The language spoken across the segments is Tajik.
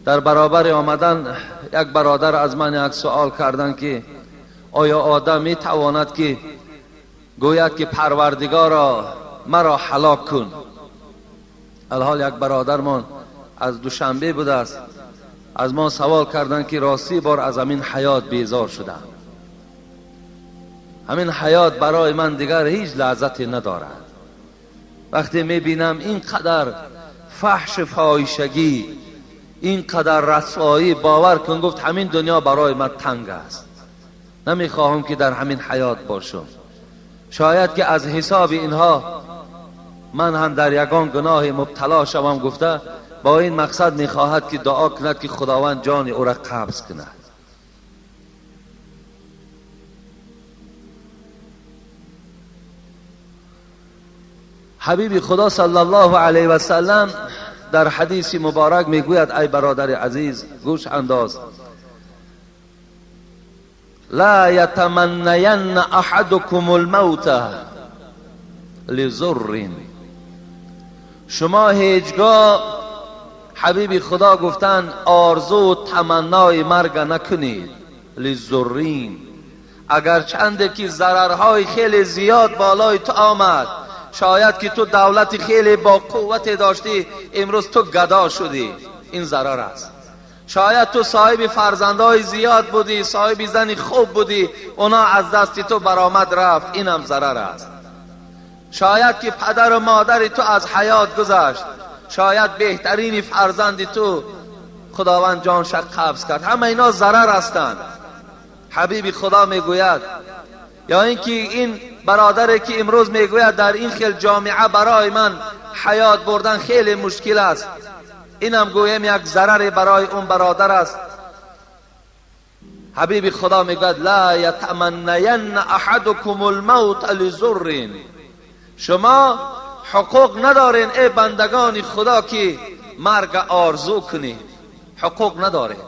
Дар баробари омадан як бародар аз ман як суол карданд, ки оё одам метавонад ки гӯяд ки Парвардигоро маро ҳалок кун? Алҳол як бародармон аз Душанбе будааст, аз мо савол карданд, ки ростӣ бор аз ҳамин ҳаёт безор шудам, ҳамин ҳаёт барои ман дигар ҳеҷ лаззате надорад. Вақте мебинам ин қадар фаҳш фоҳишагӣ, ин қадар расвоӣ, бовар кун, гуфт ҳамин дунё барои ман танг аст, намехоҳам ки дар ҳамин ҳаёт бошам. Шояд ки аз ҳисоби инҳо ман ҳам дар ягон гуноҳи мубтало шавам, гуфта бо ин мақсад мехоҳад ки дуо кунад ки Худованд ҷони ӯро қабз кунад. Ҳабиби Худо саллаллоҳу алайҳи васаллам дар ҳадиси муборак мегӯяд: ай бародари азиз, гӯш андоз, ла ятаманнаянна аҳадукум алмавта лизуррин. Шумо ҳеҷгоҳ, ҳабиби Худо гуфтанд, орзу таманнои марг накунед. лизуррин, агарчанде ки зарарҳои хеле зиёд болои ту омад, шояд ки ту давлати хеле бо қуввате доштӣ, имрӯз ту гадо шудӣ, ин зарар аст. Шояд ту соҳиби фарзандҳои зиёд будӣ, соҳиби зани хуб будӣ, оно аз дасти ту баромад рафт, инам зарар аст. Шояд ки падару модари ту аз ҳаёт гузашт, шояд беҳтарини фарзанди ту Худованд ҷонша қабз кард. Ҳама ино зарар ҳастанд. Ҳабиби Худо мегӯяд, ё инки ин бародаре ки имрӯз мегӯяд дар ин хел ҷомеа барои ман ҳаёт бурдан хеле мушкил аст, инам гӯем як зараре барои он бародар аст. Ҳабиби Худо мегӯяд: ла ятаманнаянна аҳадукум алмавта лизуррин. Шумо ҳуқуқ надоред, эй бандагони Худо, ки марг орзу кунед. Ҳуқуқ надоред.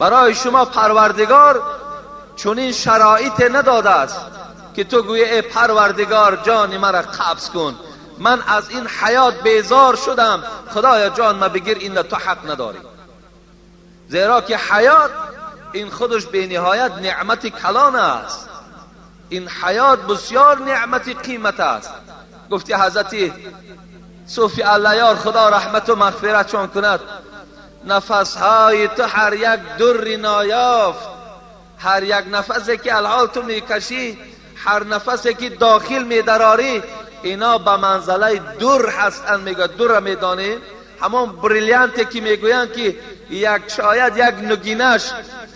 Барои шумо Парвардигор чунин шароите надодааст ки ту гӯӣ: эй Парвардигор, ҷони маро қабз кун, ман аз ин ҳаёт безор шудам, Худоё ҷон ма бигир, инро ту ҳақ надорӣ. Зеро ки ҳаёт ин худаш бениҳоят неъмати калон аст. Ин ҳаёт бисёр неъмати қимат аст. Гуфти ҳазрати Суфи Аллаёр, Худо раҳмату мағфиратшон кунад, нафасҳои ту ҳар як дурри ноёфт, ҳар як нафасе ки алҳол ту мекашӣ, ҳар нафасе ки дохил медарорӣ, ино ба манзалаи дур ҳастанд. Мегӯяд дурра медонӣ? Ҳамон бриллианте ки мегӯянд ки як шояд як нугинаш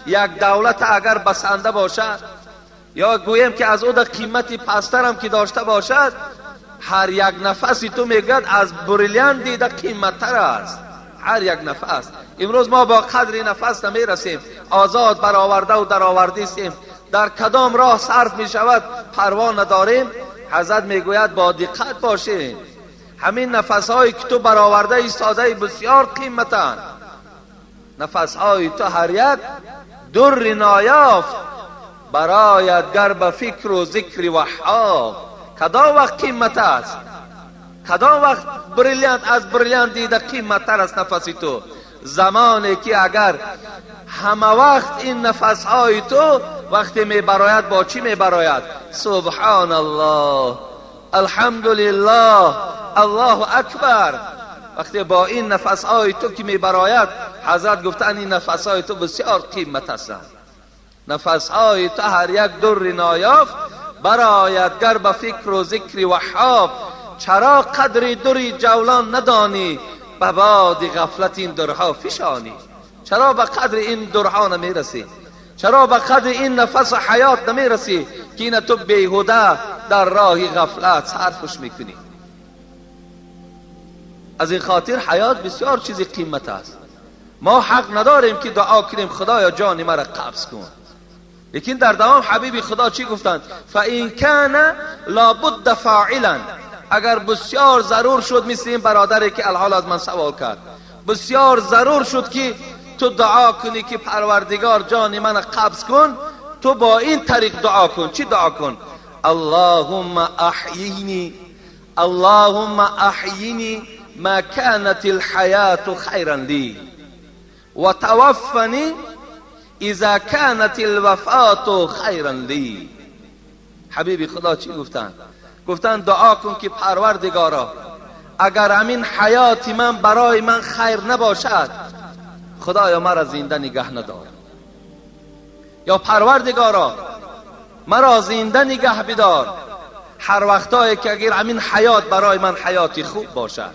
як давлат агар басанда бошад, ё гӯем ки аз ӯ да қимати пасттарам ки дошта бошад, ҳар як нафаси ту мегӯяд аз бриллиант дида қиматтар аст. Ҳар як нафас. Имрӯз мо бо қадри нафас намерасем, озод баровардаву даровардистем, дар кадом роҳ сарф мешавад парво надорем. Ҳазрат мегӯяд бо диққат бошед, ҳамин нафасҳое ки ту бароварда истодаи бисёр қиматанд. Нафасҳои ту ҳар як дурри ноёфт барояд гар ба фикру зикри Ваҳҳоб. Кадом вақт қимат аст? Кадом вақт бриллиант аз бриллиант дида қиматтар аст нафаси ту? Замоне ки агар ҳама вақт ин нафасҳои ту вақте мебарояд бо чӣ мебарояд? Субҳаналлоҳ, алҳамдулиллоҳ, Аллоҳу акбар. Вақте бо ин нафасҳои ту ки мебарояд, ҳазрат гуфтанд ин нафасҳои ту бисёр қимат ҳастанд. Нафасҳои ту ҳар як дурри ноёфт барояд гар ба фикру зикри Ваҳҳоб. Чаро қадри дури ҷавлон надонӣ, ба боди ғафлат ин дурҳо фишонӣ? Чаро ба қадри ин дурҳо намерасӣ? Чаро ба қадри ин нафасу ҳаёт намерасӣ ки ина ту беҳуда дар роҳи ғафлат сарфш мекунӣ? Аз ин хотир ҳаёт бисёр чизи қимат аст. Мо ҳақ надорем ки дуо кунем Худоё ҷони маро қабз кун. Лекин дар давом ҳабиби Худо чӣ гуфтанд? фаин кана лабудда фоилан. Агар бисёр зарур шуд, мисли ин бародаре ки алҳол аз ман савол кард, бисёр зарур шуд ки ту дуо кунӣ ки Парвардигор ҷони маро қабз кун, ту бо ин тариқ дуо кун. Чӣ дуо кун? Аллоҳумма аҳйини, Аллоҳумма аҳйини ما كانت الحياة خيرا لي وتوفني اذا كانت الوفاة خیرا لی. حبیبی خدا چی گفتن؟ گفتن دعا کن که پروردگارا اگر همین حیات من برای من خیر نباشد، خدایا مرا زنده نگه ندار، یا پروردگارا مرا زنده نگه بدار هر وقتایی که اگر همین حیات برای من حیاتی خوب باشد،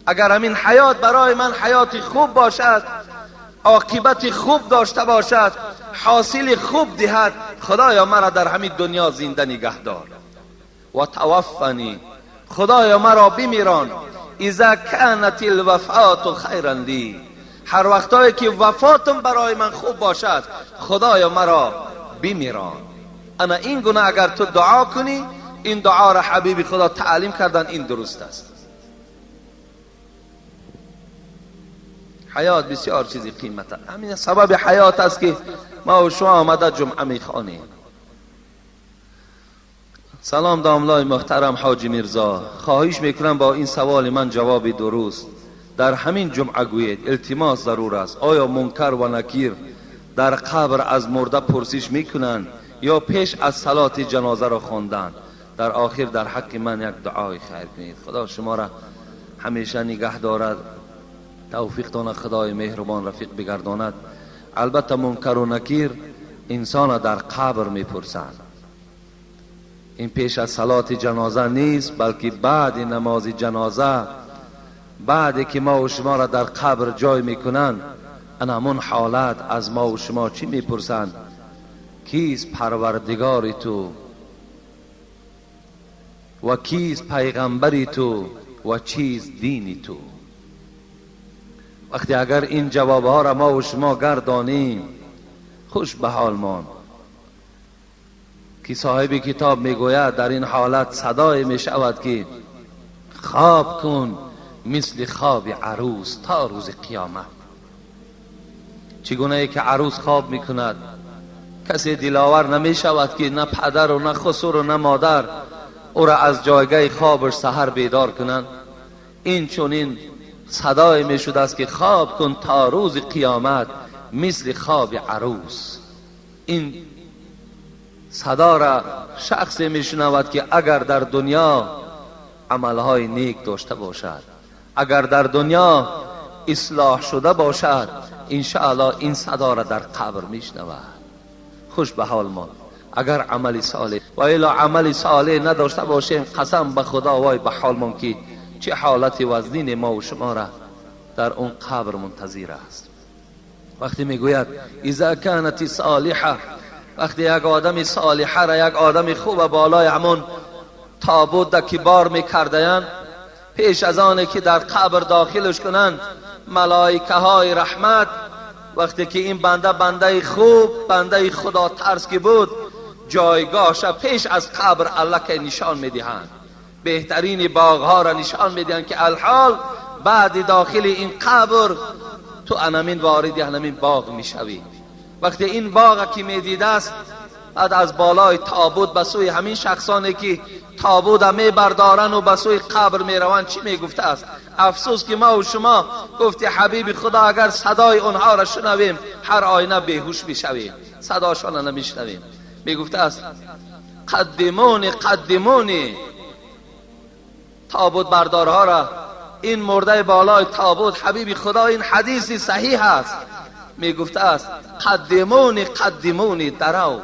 اگر همین حیات برای من حیاتی خوب باشد، عاقبت خوب داشته باشد، حاصل خوب دهد، خدایا مرا در همین دنیا زنده نگه دار. و توفنی، خدایا مرا بمیران، اذا كانت الوفات خیرا لی، هر وقتایی که وفاتم برای من خوب باشد، خدایا مرا بمیران. انا این گونه اگر تو دعا کنی، این دعا را حبیب خدا تعلیم کردن، این درست است. حیات بسیار چیزی قیمت است. همین سبب حیات است که ما و شما آمده جمعه میخوانیم. سلام داملای محترم حاجی میرزا، خواهش میکنم با این سوال من جواب درست در همین جمعه گویید، التماس ضرور است. آیا منکر و نکیر در قبر از مرده پرسش میکنند یا پیش از صلات جنازه را خواندن؟ در آخر در حق من یک دعای خیر کنید. خدا شما را همیشه نگه دارد، توفیق داند، خدای مهربان رفیق بگرداند. البته منکر و نکیر انسان در قبر میپرسند. این پیش از صلات جنازه نیست، بلکه بعد نماز جنازه، بعد که ما و شما را در قبر جای میکنند، همون حالت از ما و شما چی میپرسند؟ کیست پروردگار تو و کیست پیغمبری تو و چیز دینی تو؟ وقتی اگر این جوابها را ما و شما گردانیم، خوش به حال مان که صاحب کتاب میگوید در این حالت صدای میشود که خواب کن مثل خواب عروس تا روز قیامت. چگونه ای که عروس خواب میکند، کسی دلاور نمیشود که نه پدر و نه خسر و نه مادر او را از جایگاه خوابش سحر بیدار کنند. این چنین صدای می شده است که خواب کن تا روز قیامت مثل خواب عروس. این صدا را شخصی می شنود که اگر در دنیا عملهای نیک داشته باشد، اگر در دنیا اصلاح شده باشد، انشاءالله این صدا را در قبر می شنود. خوش به حال ما اگر عمل صالح و الا عمل صالح نداشته باشیم، قسم به خدا وای به حال ما که چه حالت وزنین ما و شما را در اون قبر منتظر است. وقتی میگوید اذا كانت صالحه، وقتی یک آدم صالحه را، یک آدم خوب بالای همون تابوت که بار میکردند، پیش از آن که در قبر داخلش کنند، ملائکه های رحمت وقتی که این بنده، بنده خوب، بنده خدا ترس که بود، جایگاهش پیش از قبر الله نشان میدهند، بهترین باغها را نشان میدهند که الحال بعد داخل این قبر تو انمین وارد انمین باغ میشوی. وقتی این باغ که میدیده است، بعد از بالای تابوت به سوی همین شخصانی که تابوت می بردارن و به سوی قبر میروند چی میگفته است؟ افسوس که ما و شما گفتی حبیب خدا اگر صدای اونها را شنویم هر آینه بیهوش میشویم، صداشان را نمیشنویم. میگفته است قدمونی قدمونی، تابوت بردارها را، این مرده بالای تابوت، حبیب خدا این حدیث صحیح است، میگفته است قدمونی قدمونی، درو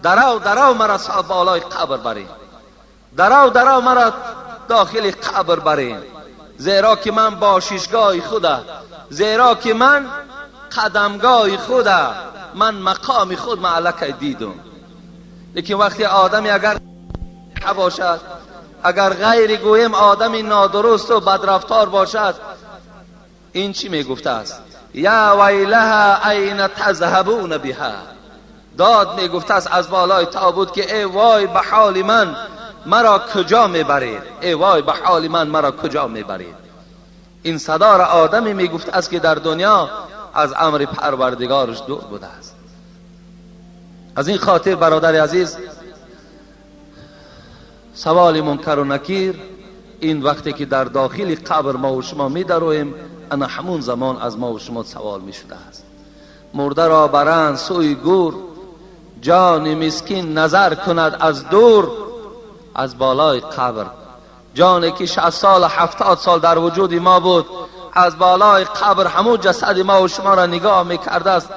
درو درو مرا بالای قبر برین، درو درو مرا داخل قبر برین، زیرا که من باششگاه خوده، زیرا که من قدمگاه خوده، من مقام خود معلکه دیدم. لیکن وقتی آدمی اگر باشد، اگر غیر گویم آدمی نادرست و بدرفتار باشد، این چی میگفته است؟ یا ویلها این تذهبون بها، داد میگفته است از بالای تابوت که ای وای به حال من، مرا کجا میبرید، ای وای به حال من، مرا کجا میبرید. این صدا را آدمی میگفته است که در دنیا از امر پروردگارش دور بوده است. از این خاطر برادر عزیز، سوال منکر و نکیر این وقتی که در داخل قبر ما و شما می درویم، انا همون زمان از ما و شما سوال می شده است. مرده را برند سوی گور، جان مسکین نظر کند از دور. از بالای قبر، جانی که 60 سال 70 سال در وجود ما بود، از بالای قبر همون جسد ما و شما را نگاه میکرده است.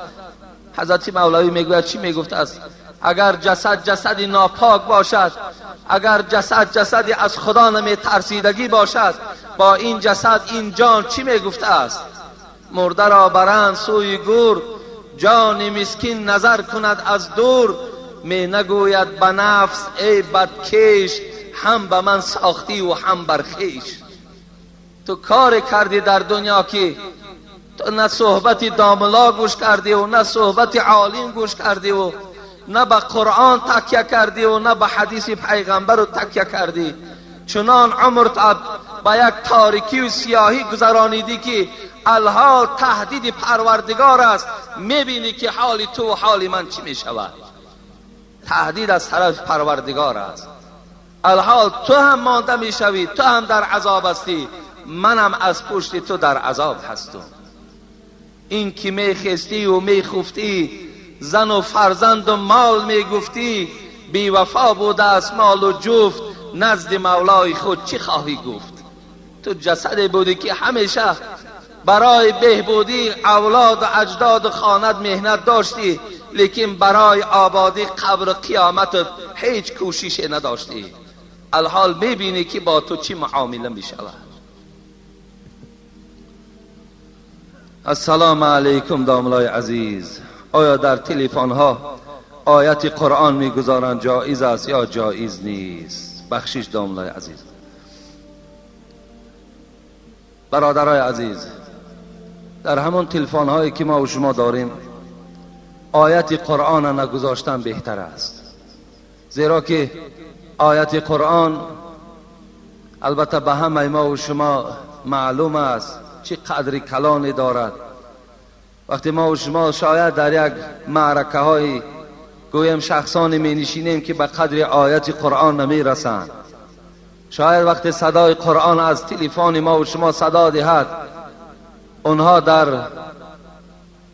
حضرت مولوی میگوید چی میگفت است؟ اگر جسد جسدی ناپاک باشد، اگر جسد جسدی از خدا نمی ترسیدگی باشد، با این جسد این جان چی میگفته است؟ مرده را برند سوی گور، جان مسکین نظر کند از دور. می نگوید به نفس ای بدکیش، هم به من ساختی و هم بر خویش. تو کار کردی در دنیا که تو نه صحبت داملا گوش کردی و نه صحبت عالم گوش کردی و نه به قرآن تکیه کردی و نه به حدیث پیغمبر تکیه کردی. چنان عمرت با یک تاریکی و سیاهی گذرانیدی که الحال تهدید پروردگار است. میبینی که حال تو و حال من چی میشود. تهدید از طرف پروردگار است. الحال تو هم مانده میشوی، تو هم در عذاب هستی، منم از پشت تو در عذاب هستم. این که میخستی و میخفتی، زن و فرزند و مال میگفتی، بی وفا بوده است مال و جفت، نزد مولای خود چی خواهی گفت؟ تو جسد بودی که همیشه برای بهبودی اولاد و اجداد و خانت مهنت داشتی، لیکن برای آبادی قبر و قیامت هیچ کوشش نداشتی. الحال میبینی که با تو چی معامله میشود. السلام علیکم داملای عزیز، آیا در تلفن ها آیت قرآن میگذارند جایز است یا جایز نیست؟ بخشش داملای عزیز. برادرای عزیز، در همون تلفن هایی که ما و شما داریم آیت قرآن نگذاشتن بهتر است، زیرا که آیت قرآن البته به همه ما و شما معلوم است چه قدر کلانی دارد. وقتی ما و شما شاید در یک معرکه های گویم شخصانی می نشینیم که به قدر آیت قرآن نمی رسند، شاید وقتی صدای قرآن از تلفن ما و شما صدا دهد، اونها در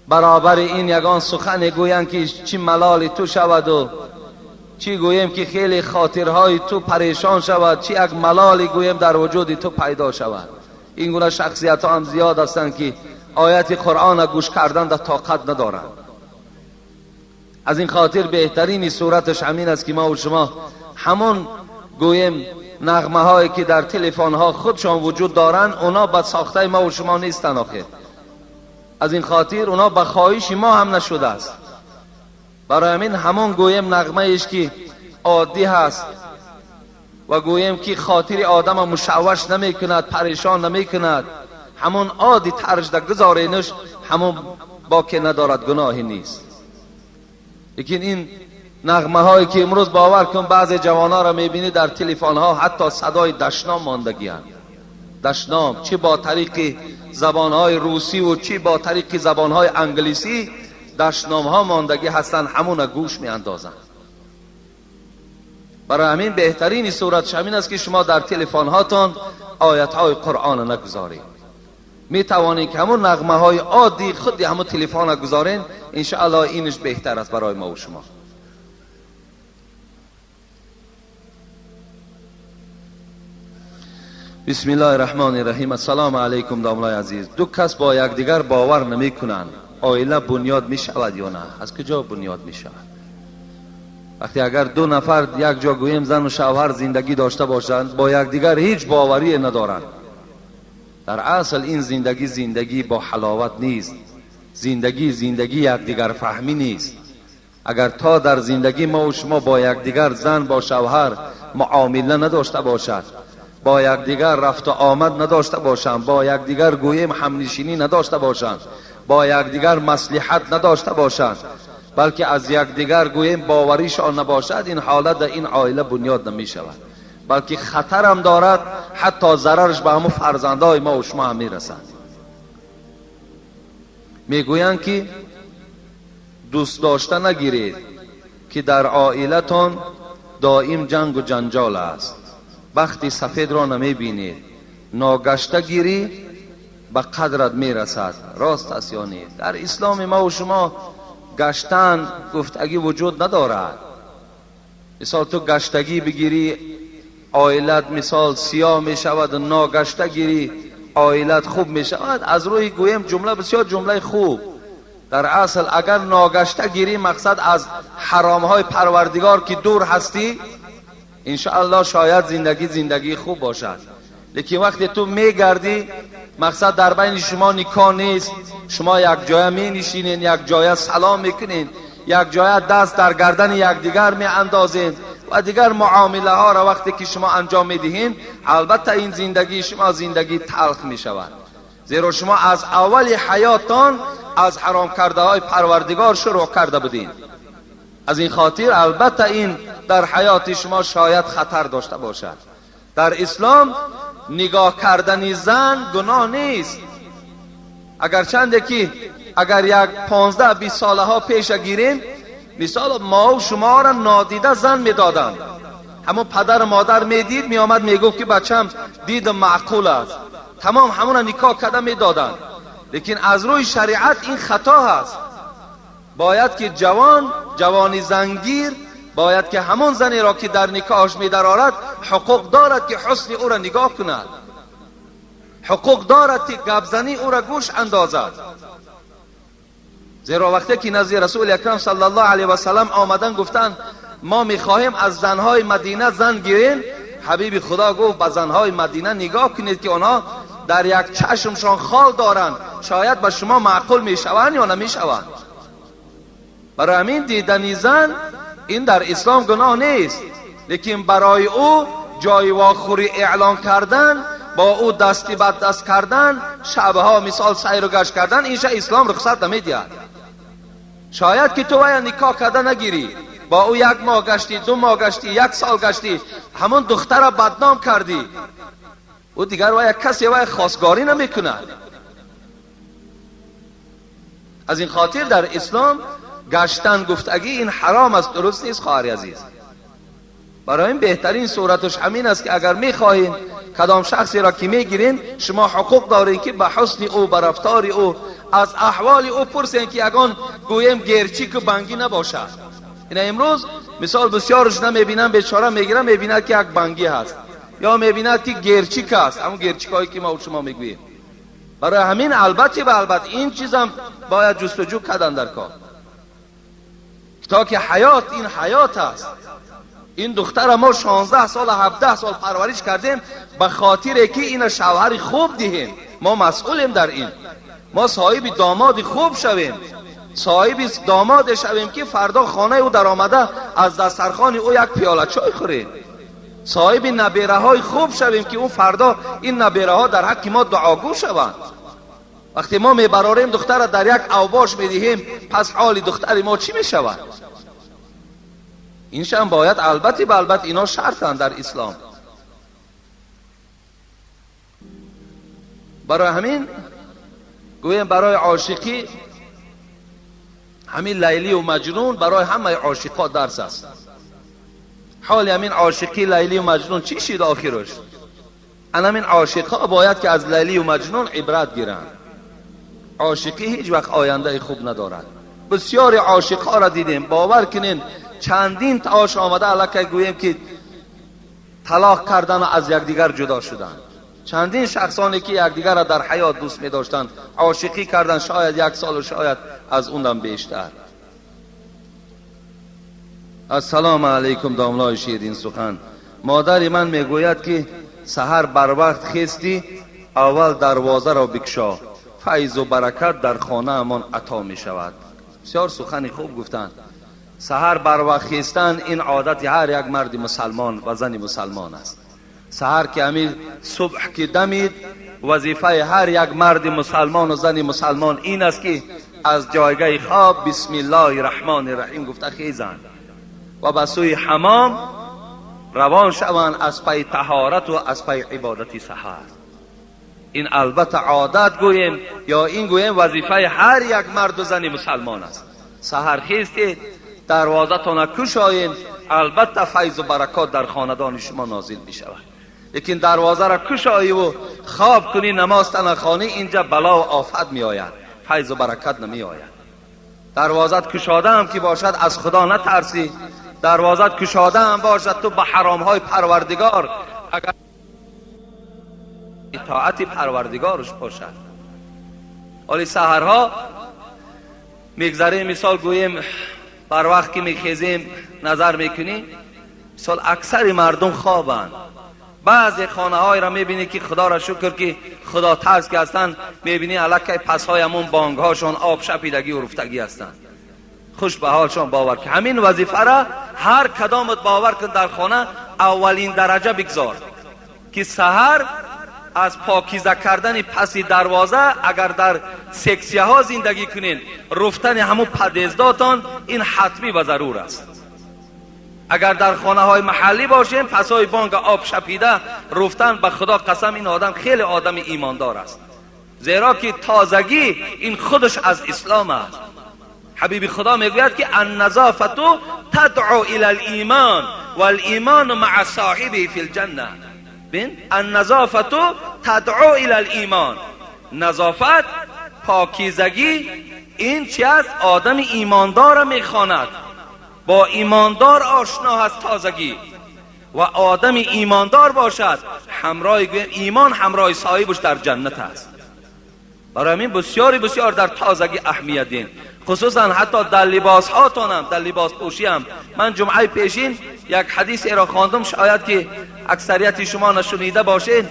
برابر این یگان سخن گویند که چی ملال تو شود و چی گوییم که خیلی خاطرهای تو پریشان شود، چی یک ملال گوییم در وجود تو پیدا شود. این گونه شخصیت ها هم زیاد هستند که آیت قرآن گوش کردن در طاقت ندارند. از این خاطر بهترین صورتش همین است که ما و شما همون گوییم نغمه هایی که در تلفن ها خودشان وجود دارند، اونا به ساخته ما و شما نیستن آخر. از این خاطر اونا به خواهش ما هم نشده است. برای همین همون گوییم نغمه ایش که عادی هست و گوییم که خاطر آدم مشوش نمی کند، پریشان نمی کند، همون عادی ترش در گذارینش، همون باکی ندارد، گناهی نیست. لیکن این نغمه هایی که امروز باور کن بعضی جوان ها را میبینی در تلفن ها حتی صدای دشنام ماندگی هست. دشنام چی با طریق زبان های روسی و چی با طریق زبان های انگلیسی دشنام ها ماندگی هستند، همون گوش می اندازند. برای همین بهترین صورتش همین است که شما در تلفن هاتون آیت های قرآن نگذارید. می توانید که همون نغمه های عادی خودی همون تلفن گذارین، انشاءالله اینش بهتر است برای ما و شما. بسم الله الرحمن الرحیم. السلام علیکم داملای عزیز. دو کس با یکدیگر باور نمی کنند، عائله بنیاد می شود یا نه؟ از کجا بنیاد می شود؟ وقتی اگر دو نفر یک جا گوییم زن و شوهر زندگی داشته باشند، با یکدیگر هیچ باوری ندارند، در اصل این زندگی زندگی با حلاوت نیست، زندگی زندگی یکدیگر فهمی نیست. اگر تا در زندگی ما و شما با یکدیگر زن با شوهر معامله نداشته باشد، با یکدیگر رفت و آمد نداشته باشند، با یکدیگر گوییم همنشینی نداشته باشند، با یکدیگر مصلحت نداشته باشند، بلکه از یکدیگر گوییم باوریشان نباشد، این حالت در این عائله بنیاد نمی شود، بلکه خطر هم دارد، حتی ضررش به همون فرزندهای ما و شما هم میرسد. میگویند که دوست داشته نگیرید که در عائلتان دائم جنگ و جنجال است. بخت سفید را نمی بینید. ناگشته گیری به قدرت میرسد. راست است یا نه؟ در اسلام ما و شما گشتن گفتگی وجود ندارد. مثال تو گشتگی بگیری عائلت مثال سیاه می شود، ناگشته گیری عائلت خوب می شود. از روی گویم جمله بسیار جمله خوب. در اصل اگر ناگشته گیری مقصد از حرام های پروردگار که دور هستی، انشاءالله شاید زندگی زندگی خوب باشد. لیکن وقتی تو میگردی مقصد در بین شما نکاح نیست، شما یک جای می نشینین، یک جای سلام میکنین، یک جای دست در گردن یکدیگر می اندازین و دیگر معامله ها را وقتی که شما انجام می دهین، البته این زندگی شما زندگی تلخ می شود. زیرا شما از اول حیاتان از حرام کرده های پروردگار شروع کرده بودین. از این خاطر البته این در حیات شما شاید خطر داشته باشد. در اسلام نگاه کردن زن گناه نیست. اگرچند که اگر یک 15-20 ساله ها پیش گیریم، مثال ما و شما را نادیده زن میدادند. همون پدر و مادر میدید، میآمد میگفت که بچم دید معقول است، تمام همون را نکاح کرده میدادند. لیکن از روی شریعت این خطا هست. باید که جوانی زنگیر باید که همون زنی را که در نکاحش میدرآرد حقوق دارد که حسن او را نگاه کند، حقوق دارد که گپزنی او را گوش اندازد. زیرا وقتی که نزد رسول اکرم صلی الله علیه و سلم آمدن گفتند ما میخواهیم از زنهای مدینه زن گیریم، حبیب خدا گفت به زنهای مدینه نگاه کنید که آنها در یک چشمشان خال دارند، شاید به شما معقول میشوند یا نمیشوند. برای همین دیدن زن این در اسلام گناه نیست، لیکن برای او جای واخوری اعلان کردن، با او دستی بد دست کردن، شبها مثال سیر و گشت کردن، اینجا اسلام رخصت نمیدهد. شاید که تو باید نکاح کرده نگیری، با او یک ماه گشتی، 2 ماه گشتی، 1 سال گشتی، همون دختر را بدنام کردی، او دیگر باید کسی باید خواستگاری نمیکند. از این خاطر در اسلام گشتن گفتگی این حرام است، درست نیست خواهر عزیز. برای این بهترین صورتش همین است که اگر میخواهین کدام شخصی را که میگیرین، شما حقوق دارین که به حسن او، به رفتار او، از احوال او پرسین که اگان گویم گرچیک و بنگی نباشد. این امروز مثال بسیارش نمیبینن، بیچاره میگیرن، میبیند که یک بنگی هست یا میبیند که گرچیک است، همون گرچیک هایی که ما و شما میگوییم. برای همین البته به البته این چیزم باید جستجو کردن در کار، تا که حیات این حیات است. این دختر ما 16 سال 17 سال پرورش کردیم به خاطر که این شوهر خوب دهیم. ما مسئولیم در این، ما صاحب داماد خوب شویم، صاحب داماد شویم که فردا خانه او در آمده از دسترخوان او یک پیاله چای خوریم. صاحب نبیره های خوب شویم که اون فردا این نبیره ها در حق ما دعاگو شوند. وقتی ما میبراریم دختر را در یک اوباش میدهیم، پس حال دختر ما چی میشود؟ این شم باید البته به البته اینا شرطن در اسلام. برای همین گویم برای عاشقی همین لیلی و مجنون برای همه عاشقا درس است. حال همین عاشقی لیلی و مجنون چی شد آخرش؟ همین عاشقا باید که از لیلی و مجنون عبرت گیرند. عاشقی هیچ وقت آینده خوب ندارد. بسیار عاشقا را دیدیم، باور کنین چندین تاش آمده علاکه گوییم که طلاق کردن و از یکدیگر جدا شدن. چندین شخصانی که یکدیگر را در حیات دوست می داشتند عاشقی کردن، شاید 1 سال و شاید از اونم بیشتر. السلام علیکم داملای شیرین سخن. مادر من میگوید که سحر بر وقت خیستی اول دروازه را بکشا، فیض و برکت در خانه امان عطا می شود. بسیار سخنی خوب گفتند. سحر بر وقت خیستن این عادت هر یک مرد مسلمان و زن مسلمان است. سحر که همین صبح که دمید، وظیفه هر یک مرد مسلمان و زن مسلمان این است که از جایگاه خواب بسم الله الرحمن الرحیم گفته خیزند و به سوی حمام روان شوند از پی طهارت و از پی عبادت سحر. این البته عادت گوییم یا این گوییم وظیفه هر یک مرد و زن مسلمان است. سحر خیستید، دروازه تان کشایین، البته فیض و برکات در خاندان شما نازل می شود. لیکن دروازه را کشایی و خواب کنی، نماز نخوانی، اینجا بلا و آفت می آید، فیض و برکت نمی آید. دروازت کشاده هم که باشد از خدا نترسی، دروازت کشاده هم باشد تو به حرام های پروردگار، اگر اطاعت پروردگارش باشد. ولی سحرها میگذریم، مثال گوییم بر وقت که میخیزیم نظر میکنیم، مثال اکثر مردم خوابند. بعضی خانه های را میبینی که خدا را شکر که خدا ترس که هستند، میبینی الکی پس های همون بانگ هاشون آب شپیدگی و رفتگی هستند. خوش به حالشان، باور که همین وظیفه را هر کدامت باور کن در خانه اولین درجه بگذار که سحر از پاکیزه کردن پس دروازه، اگر در سکسیه ها زندگی کنین، رفتن همون پدیزداتان این حتمی و ضرور است. اگر در خانه های محلی باشیم، پسای بانک آب شپیده رفتن، به خدا قسم این آدم خیلی آدم ایماندار است، زیرا که تازگی این خودش از اسلام است. حبیب خدا میگوید که النظافت تدعو الى الایمان والایمان مع صاحبه فی الجنه. بین، النظافت تدعو الى الایمان، نظافت، پاکیزگی این چی است؟ آدم ایماندار میخواند، با ایماندار آشنا هست تازگی، و آدم ایماندار باشد همراه ایمان همراه صاحبش در جنت است. برای همین بسیاری بسیار در تازگی اهمیت دین، خصوصا حتی در لباس هاتانم، در لباس پوشی هم. من جمعه پیشین یک حدیث را خواندم، شاید که اکثریت شما نشنیده باشین.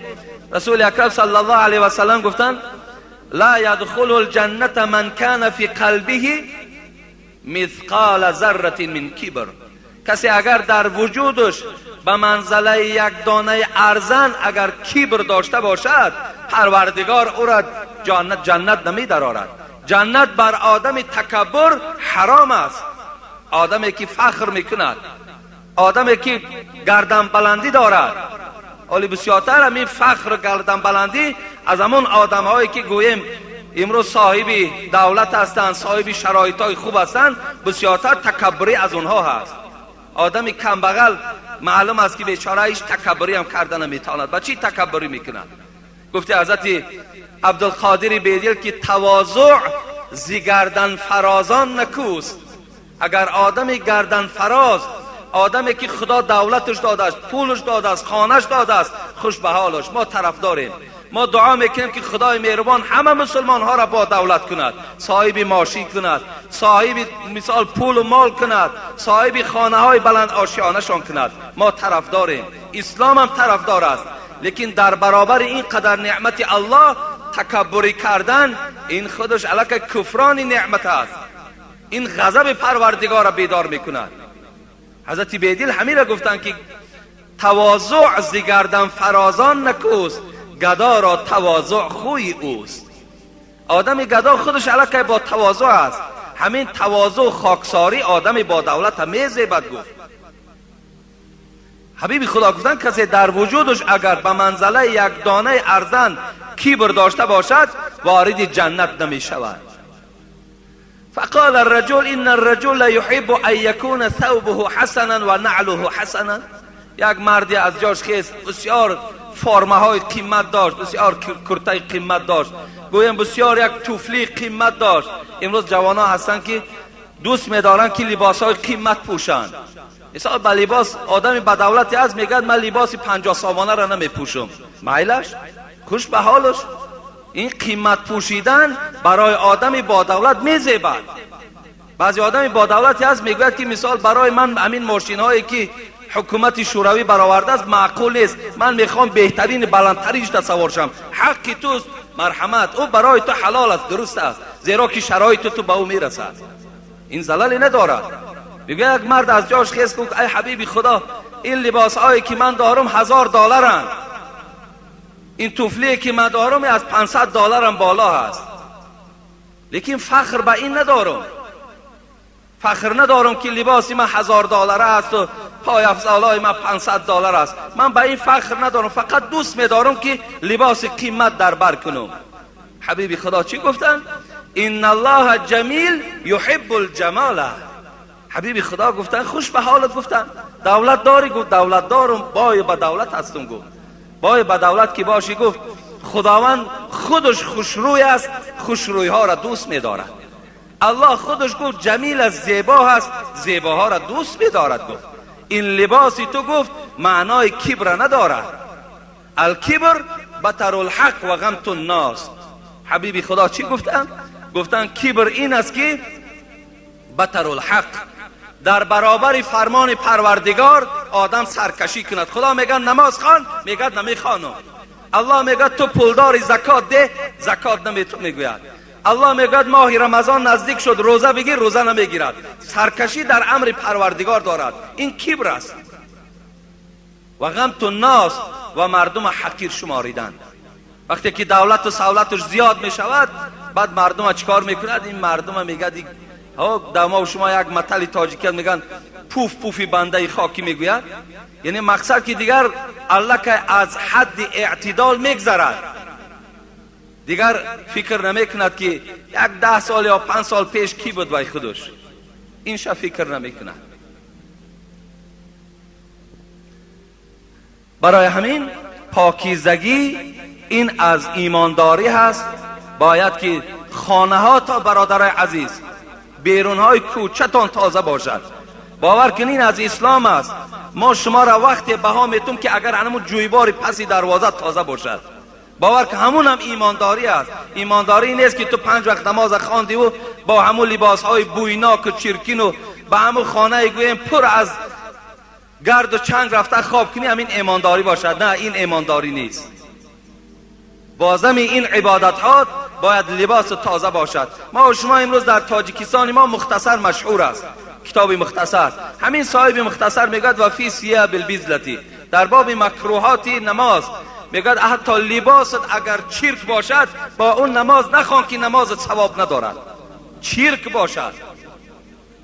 رسول اکرم صلی الله علیه و سلم گفتند لا یدخل الجنة من کان فی قلبه مثقال ذره من کبر. کسی اگر در وجودش به منزله یک دانه ارزن اگر کبر داشته باشد، پروردگار او را جنت نمی درارد. جنت بر آدم تکبر حرام است. آدمی که فخر میکند، آدمی که گردن بلندی دارد. ولی بسیارتر همین فخر و گردن بلندی از همون آدم هایی که گوییم امروز صاحب دولت هستند، صاحب شرایط های خوب هستند، بسیارتر تکبری از اونها هست. آدم کم بغل معلوم است که بیچاره هیچ تکبری هم کرده نمیتواند. با چی تکبری میکند؟ گفته حضرت عبدالقادر بیدل که تواضع زی گردن فرازان نکوست. اگر آدم گردن فراز، آدمی که خدا دولتش داده است، پولش داده است، خانهش داده است، خوش به حالش، ما طرف داریم. ما دعا میکنیم که خدای مهربان همه مسلمان ها را با دولت کند، صاحب ماشین کند، صاحب مثال پول و مال کند، صاحب خانه های بلند آشیانه شان کند. ما طرف داریم، اسلام هم طرفدار است. لیکن در برابر این قدر نعمت الله تکبری کردن، این خودش علیه کفران نعمت است. این غضب پروردگار را بیدار میکند. حضرت بیدل همین را گفتند که تواضع ز گردن فرازان نکوست، گدا را تواضع خوی اوست. آدم گدا خودش علیه با تواضع است. همین تواضع خاکساری آدم با دولت میزیبد. گفت حبیب خدا گفتن کسی در وجودش اگر به منزله یک دانه ارزن کبر داشته باشد، وارد جنت نمی شود. فقال الرجل ان الرجل يحب ان يكون ثوبه حسنا و نعله حسنا. یک مردی از جاش خیست، بسیار فرمه های قیمت داشت، بسیار کرتای قیمت داشت، گویم بسیار یک توفلی قیمت داشت. امروز جوان ها هستن که دوست میدارن که لباس های قیمت پوشند. مثال به لباس آدمی به دولتی از میگد من لباس 50 سامانه را نمیپوشم، میلش خوش به حالش. این قیمت پوشیدن برای آدمی با دولت میزیبد. بعضی آدمی با دولتی هست میگوید که مثال برای من همین ماشین هایی که حکومت شوروی برآورده است معقول نیست، من میخوام بهترین بلندترینش سوار شم. حق توست، مرحمت، او برای تو حلال است، درست است، زیرا که شرایط تو به او میرسد، این زللی ندارد. میگه یک مرد از جاش خیز گفت ای حبیبی خدا، این لباس هایی که من دارم $1000، این توفلی که من دارم از $500 هم بالا هست، لیکن فخر به این ندارم، فخر ندارم که لباس من $1000 است و پای افضالای من $500 است. من به این فخر ندارم، فقط دوست میدارم که لباس قیمت در بر کنم. حبیبی خدا چی گفتن؟ ان الله جمیل یحب الجمال. حبیبی خدا گفتن خوش به حالت، گفتن دولت داری؟ گفت دولت دارم، بای به دولت هستم. گفت بای به دولت که باشی گفت خداوند خودش خوشروی است، خوشروی ها را دوست می‌دارد. الله خودش گفت جمیل است، زیبا هست، زیباها را دوست می‌دارد. گفت این لباسی تو گفت معنای کبر ندارد. الکبر بطر الحق و غمت الناس. حبیبی خدا چی گفتن؟ گفتن کبر این است که بطر الحق، در برابر فرمان پروردگار آدم سرکشی کند. خدا میگه نماز خوان، میگه نمیخوانم. الله میگه تو پولداری زکات ده، زکات نمیتو میگوید. الله میگه ماه رمضان نزدیک شد روزه بگیر، روزه نمیگیرد. سرکشی در امر پروردگار دارد، این کبر است. و غمت الناس، و مردم حقیر شماریدن. وقتی که دولت و سولتش زیاد میشود بعد مردم چیکار میکند؟ این مردم میگه در ما و شما یک متل تاجیکی میگن پوف پوفی بنده خاکی میگوید، یعنی مقصد که دیگر الله که از حد اعتدال میگذرد، دیگر فکر نمیکند که یک 10 سال یا 5 سال پیش کی بود وای خودش، این شا فکر نمیکند. برای همین پاکیزگی این از ایمانداری هست. باید که خانه ها تا برادرای عزیز بیرون های کوچه‌تان تازه باشد. باور کنین از اسلام است. ما شما را وقت بها میتونم که اگر همون جویبار پسی دروازه تازه باشد، باور که همون هم ایمانداری است. ایمانداری نیست که تو 5 وقت نماز خواندی و با همون لباس های بویناک و چرکین و با همون خانه گویم پر از گرد و چنگ رفته خواب کنی، همین ایمانداری باشد. نه، این ایمانداری نیست. بازم این عبادت ها باید لباس تازه باشد. ما و شما امروز در تاجیکستان ما مختصر مشهور است، کتاب مختصر. همین صاحب مختصر میگوید و فی ثیاب البذلتی، در باب مکروهات نماز میگوید حتی لباست اگر چرک باشد با اون نماز نخوان که نمازت ثواب ندارد. چرک باشد،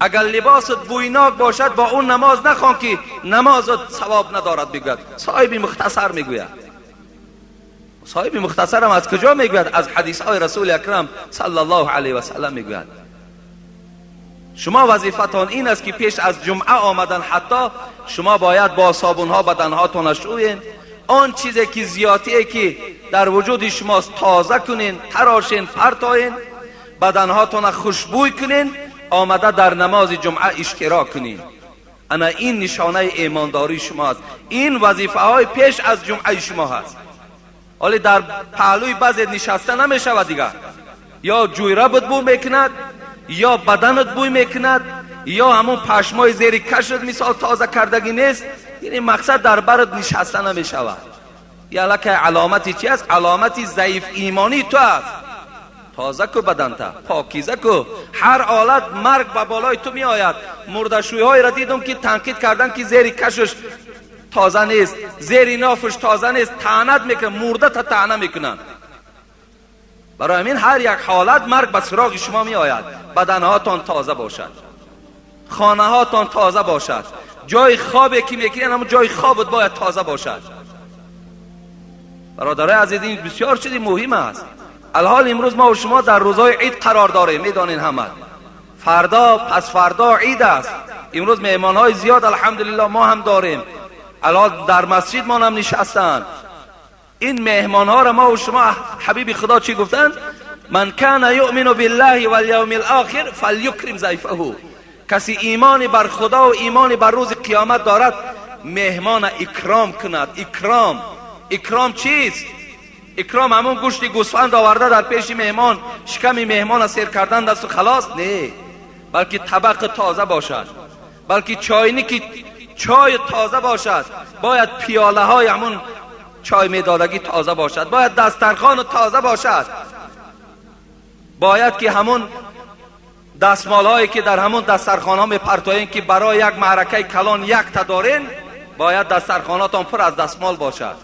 اگر لباست بویناک باشد با اون نماز نخوان که نمازت ثواب ندارد. میگوید صاحب مختصر میگوید. صاحب مختصر هم از کجا میگوید؟ از حدیث های رسول اکرم صلی الله علیه و سلم میگوید. شما وظیفتان این است که پیش از جمعه آمدن حتی شما باید با صابون ها بدنهاتون شوین، آن چیزی که زیادیه که در وجود شماست تازه کنین، تراشین، پرتاین، بدنهاتون خوشبوی کنین، آمده در نماز جمعه اشتراک کنین. انا این نشانه ایمانداری شما است. این وظیفه های پیش از جمعه شما هست. ولی در پهلوی بعضی نشسته نمی شود دیگر، یا جویره بد بو میکند، یا بدنت بوی میکند، یا همون پشمای زیر کشت مثال تازه کردگی نیست. یعنی مقصد در برد نشسته نمی شود. یا لکه علامتی چی است؟ علامتی ضعیف ایمانی تو است. تازه کو بدنت، پاکیزه کو. هر حالت مرگ به بالای تو می آید. مردشوی های را دیدم که تنقید کردن که زیر کشش تازه نیست، زیر نافش تازه نیست، طعنت میکنن، مرده تا طعنه میکنن. برای همین هر یک حالت مرگ به سراغ شما می آید. بدنهاتان تازه باشد، خانه هاتان تازه باشد، جای خوابی که میکنین همون جای خوابت باید تازه باشد. برادرای عزیز این بسیار چیزی مهم است. الحال امروز ما و شما در روزهای عید قرار داریم، میدانین همه. فردا پس فردا عید است. امروز مهمانهای زیاد الحمدلله ما هم داریم، الان در مسجد ما هم نشستن. این مهمان ها را ما و شما حبیب خدا چی گفتن؟ من کان یؤمن بالله والیوم الاخر فلیکرم ضیفه. کسی ایمان بر خدا و ایمان بر روز قیامت دارد مهمان اکرام کند. اکرام، اکرام چیست؟ اکرام همون گوشت گوسفند آورده در پیش مهمان، شکم مهمان سیر کردن دست و خلاص؟ نه، بلکه طبق تازه باشد، بلکه چاینی که چای تازه باشد، باید پیاله های همون چای میدادگی تازه باشد، باید دسترخوان تازه باشد، باید که همون دستمال هایی که در همون دسترخوان ها میپرتوین که برای یک معرکه کلان یک تا دارین، باید دسترخواناتان پر از دستمال باشد.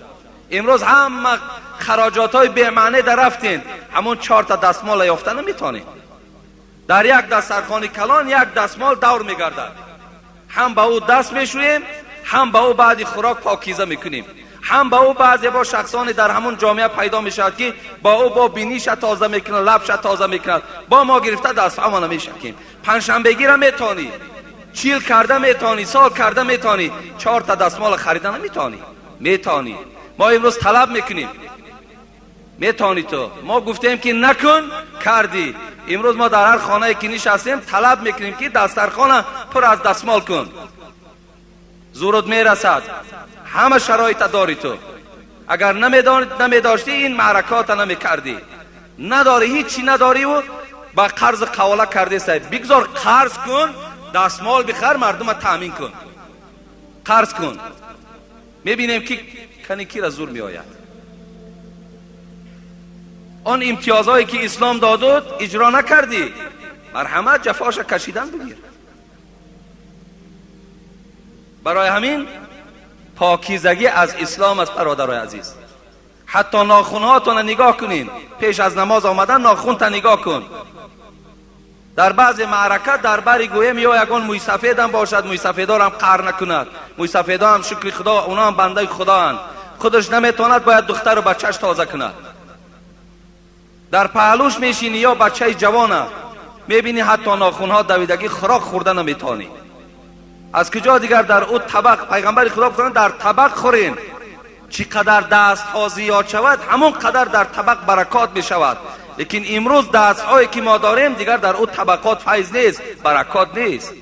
امروز همه خراجات های بی معنی در رفتین، همون 4 تا دستمال یافته نمیتونین. در یک دسترخوان کلان یک دستمال دور میگردد، هم به او دست میشوییم، هم به او بعد خوراک پاکیزه میکنیم، هم با او بعضی با شخصانی در همون جامعه پیدا میشود که با او با بینیش تازه میکنه، لبش تازه میکنه، با ما گرفته دست همان میشکیم. پنجشنبگی را میتونی چیل کرده میتونی، سال کرده میتونی، 4 تا دستمال خریده نمیتونی. میتونی. Мо имрӯз талаб мекунем, метавонӣ ту. Мо гуфтем ки накун, кардӣ. Имрӯз мо дар ҳар хонае ки нишастем талаб мекунем ки дастархона пур аз дастмол кун. Зурут мерасад, ҳама шароита дорӣ ту. Агар намедоштӣ ин маъракаҳота намекардӣ. Надорӣ, ҳичи надориву ба қарз қавола кардесай. Бигзор қарз кун, дастмол бихар, мардума таъмин кун. Қарз кун. Мебинем ки кани кира зур меояд. Он имтиёзҳое ки ислом додуд иҷро накардӣ, марҳамат, ҷафоша кашидан бигир. Барои ҳамин покизагӣ аз ислом аст, бародарои азиз. Ҳатто нохунҳоятонро нигоҳ кунин. Пеш аз намоз омадан нохунта нигоҳ кун. Дар баъзе маърака дар бари гӯем ё ягон мӯйсафедам бошад, мӯйсафедорам қаҳр накунад. Мӯйсафедоам шукри худо, оноам бандаи худоанд. Худаш наметавонад, бояд духтару бачааш тоза кунад. Дар паҳлӯш мешинӣ ё бачаи ҷавона мебинӣ, ҳатто нохунҳо давидагӣ, хӯрок хӯрда наметавонӣ. Аз куҷо дигар дар ӯ табақ? Пайғамбари худо гуфтанд, дар табақ хӯрен. Чӣ қадар дастҳо зиёд шавад, ҳамон қадар дар табақ баракот мешавад. Лекин имрӯз дастҳое ки мо дорем, дигар дар ӯ табақот файз нест, баракот нест.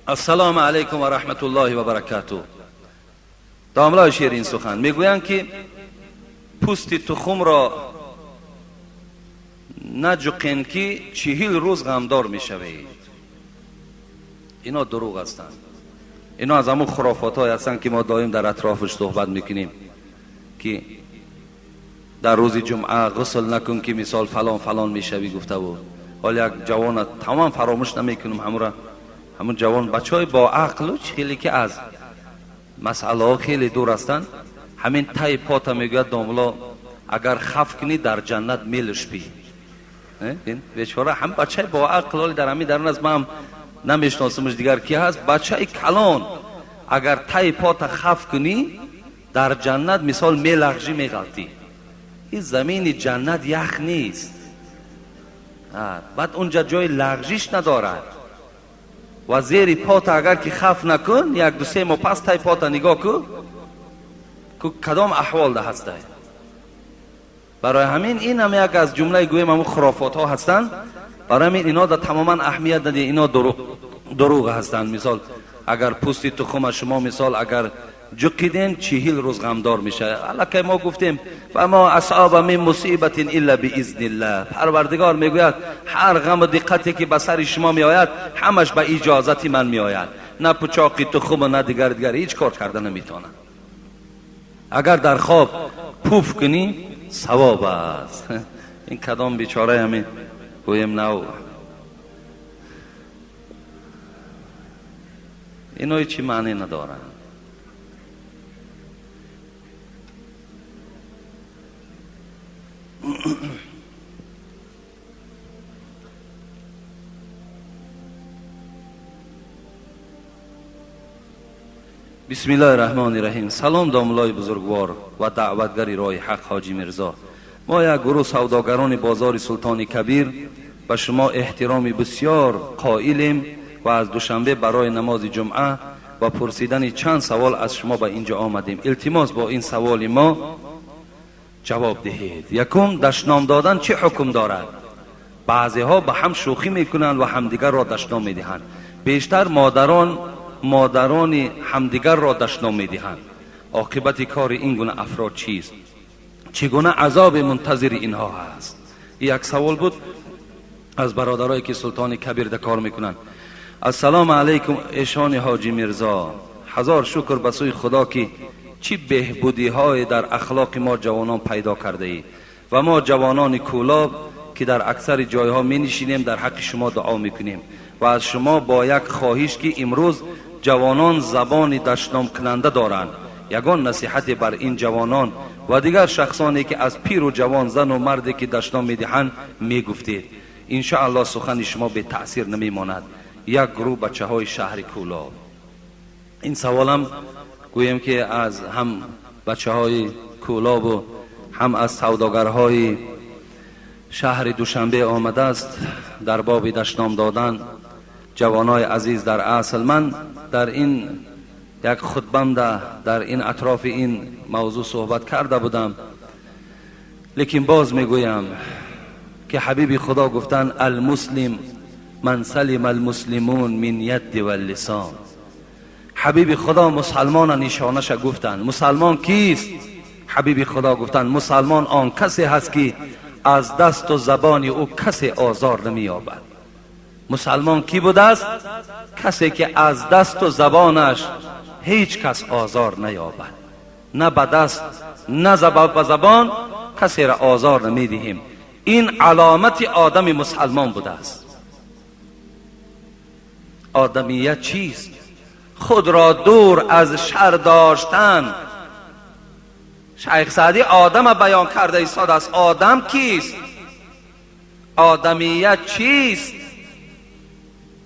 Ассалому алайкум ва раҳматуллоҳи ва баракатуҳ. Домлаи ширин сухан мегӯянд ки пӯсти тухмро наҷуқен ки 40 рӯз ғамдор мешавед. Ино дурӯғ ҳастанд. Ино аз ҳамон хурофотҳое ҳастанд ки мо доим дар атрофаш суҳбат мекунем ки дар рӯзи ҷумъа ғусл накун ки мисол фалон фалон мешавӣ гуфта буд. Ҳол як ҷавона тамом фаромӯш намекунам, ҳамура ҳамун ҷавон бачаҳои бо ақлу хеле ки аз масъалаҳо хеле дур ҳастанд, ҳамин тай пота мегӯяд домло, агар хаф кунӣ дар ҷаннат мелушпӣ. Бечора ҳам бачаи бо ақл, ҳоли дар ҳамин дарун аст, ман намешиносамаш дигар ки ҳаст, бачаи калон агар тай пота хаф кунӣ дар ҷаннат мисол мелағжӣ, меғалтӣ. Ин замини ҷаннат ях нест, баъд унҷа ҷои лағжиш надорад. Ва зери пота агар ки хаф накун, 1-2-3 моҳ пас тай пота нигоҳ кун, кадом аҳволда ҳастай. Барои ҳамин ин ҳам як аз ҷумлаи гӯем ҳамун хурофотҳо ҳастанд. Барои ҳамин ино да тамоман аҳамият надиҳед, ино дурӯғ ҳастанд. Мисол агар пӯсти тухма шумо мисол агар ҷуқиден, 40 рӯз ғамдор мешавад. Аллакай мо гуфтем фама асаба мин мусибатин илла биизниллаҳ. Парвардигор мегӯяд ҳар ғаму диққате ки ба сари шумо меояд, ҳамаш ба иҷозати ман меояд. На пучоқи тухму на дигар дигар ҳеҷ кор карда наметавонад. Агар дар хоб пуф кунӣ савоб аст. Ин кадом бечораи ҳамин гӯем нав ино ҳеҷ маъне надоранд. Бисмиллоҳи раҳмони раҳим. Салом домлои бузургвор ва даъватгари роҳи ҳақ ҳоҷи Мирзо. Мо як гурӯҳ савдогарони бозори Султони Кабир ба шумо эҳтироми бисёр қоилем ва аз Душанбе барои намози ҷумъа ва пурсидани чанд савол аз шумо ба инҷо омадем. Илтимос бо ин саволи мо ҷавоб диҳед. Якум, дашном додан чӣ ҳукм дорад? Баъзеҳо ба ҳам шӯхӣ мекунанд ва ҳамдигарро дашном медиҳанд. Бештар модарони ҳамдигарро дашном медиҳанд. Оқибати кори ин гуна афрод чист? Чӣ гуна азоби мунтазири инҳо ҳаст? Як савол буд аз бародарое ки Султони Кабирда кор мекунанд. Ассалому алайкум эшони ҳоҷи Мирзо. Ҳазор шукр ба сӯи Худо ки чӣ беҳбудиҳое дар ахлоқи мо ҷавонон пайдо кардаӣ ва мо ҷавонони Кӯлоб ки дар аксари ҷойҳо менишинем дар ҳаққи шумо дуо мекунем ва аз шумо бо як хоҳиш ки имрӯз ҷавонон забони дашномкунанда доранд, ягон насиҳате бар ин ҷавонон ва дигар шахсоне ки аз пиру ҷавон, зану марде ки дашном медиҳанд мегуфтед. Иншааллоҳ сухани шумо бетаъсир намемонад. Як гурӯҳ бачаҳои шаҳри Кӯлоб. Ин саволам гӯем ки аз ҳам бачаҳои Кӯлобу ҳам аз савдогарҳои шаҳри Душанбе омадааст дар боби дашном додан ҷавонои азиз, дар асл ман дар ин як хутбамда дар ин атрофи ин мавзӯъ суҳбат карда будам, лекин боз мегӯям ки ҳабиби Худо гуфтанд: المسلم من سلم المسلمون من ید و اللسان. ҳабиби Худо мусалмона нишонаша гуфтанд. Мусалмон кист? Ҳабиби Худо гуфтанд: мусалмон он касе ҳаст ки аз дасту забони ӯ касе озор намеёбад. Мусалмон кӣ будааст? Касе ки аз дасту забонаш ҳеҷ кас озор наёбад, на ба даст на ба забон касеро озор намедиҳем. Ин аломати одами мусалмон будааст. Одамият чист? Худро дур аз шар доштан. Шайх Саъдӣ одама баён карда истодааст. Одам кист? Одамият чист?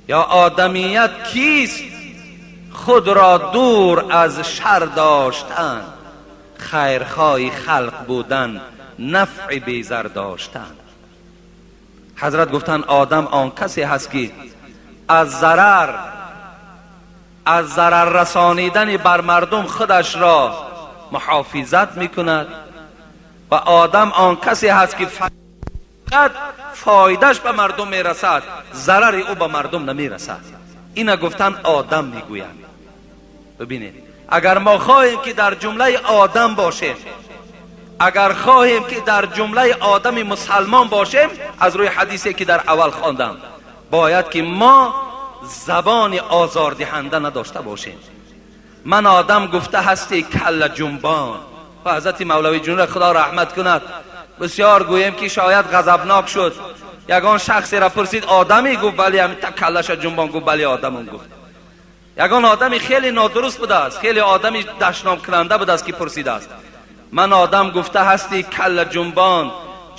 Ё одамият кист? Худро дур аз шар доштан, хайрхоҳи халқ будан, нафъи безар доштан. Ҳазрат гуфтанд: одам он касе ҳаст ки аз зарар расонидани бар мардум худашро муҳофизат мекунад, ва одам он касе ҳаст ки фақат фоидаш ба мардум мерасад, зарари ӯ ба мардум намерасад. Ина гуфтан одам мегӯянд. Бибинед, агар мо хоҳем ки дар ҷумлаи одам бошем, агар хоҳем ки дар ҷумлаи одами мусалмон бошем, аз рӯи ҳадисе ки дар аввал хондам, бояд ки мо забони озордиҳанда надошта бошем. Ман одам гуфта ҳасти калла ҷунбон. Ва ҳазрати Мавлавӣ ҷунра Худо раҳмат кунад, бисёр гӯем ки шояд ғазабнок шуд. Ягон шахсеро пурсид: одамӣ? Гуфт: бале. Ҳамин каллаша ҷунбон, гуфт: бале, одамам. Гуфт. Ягон одами хеле нодуруст будааст, хеле одами дашномкунанда будааст ки пурсидааст: ман одам гуфта ҳасти калла ҷунбон,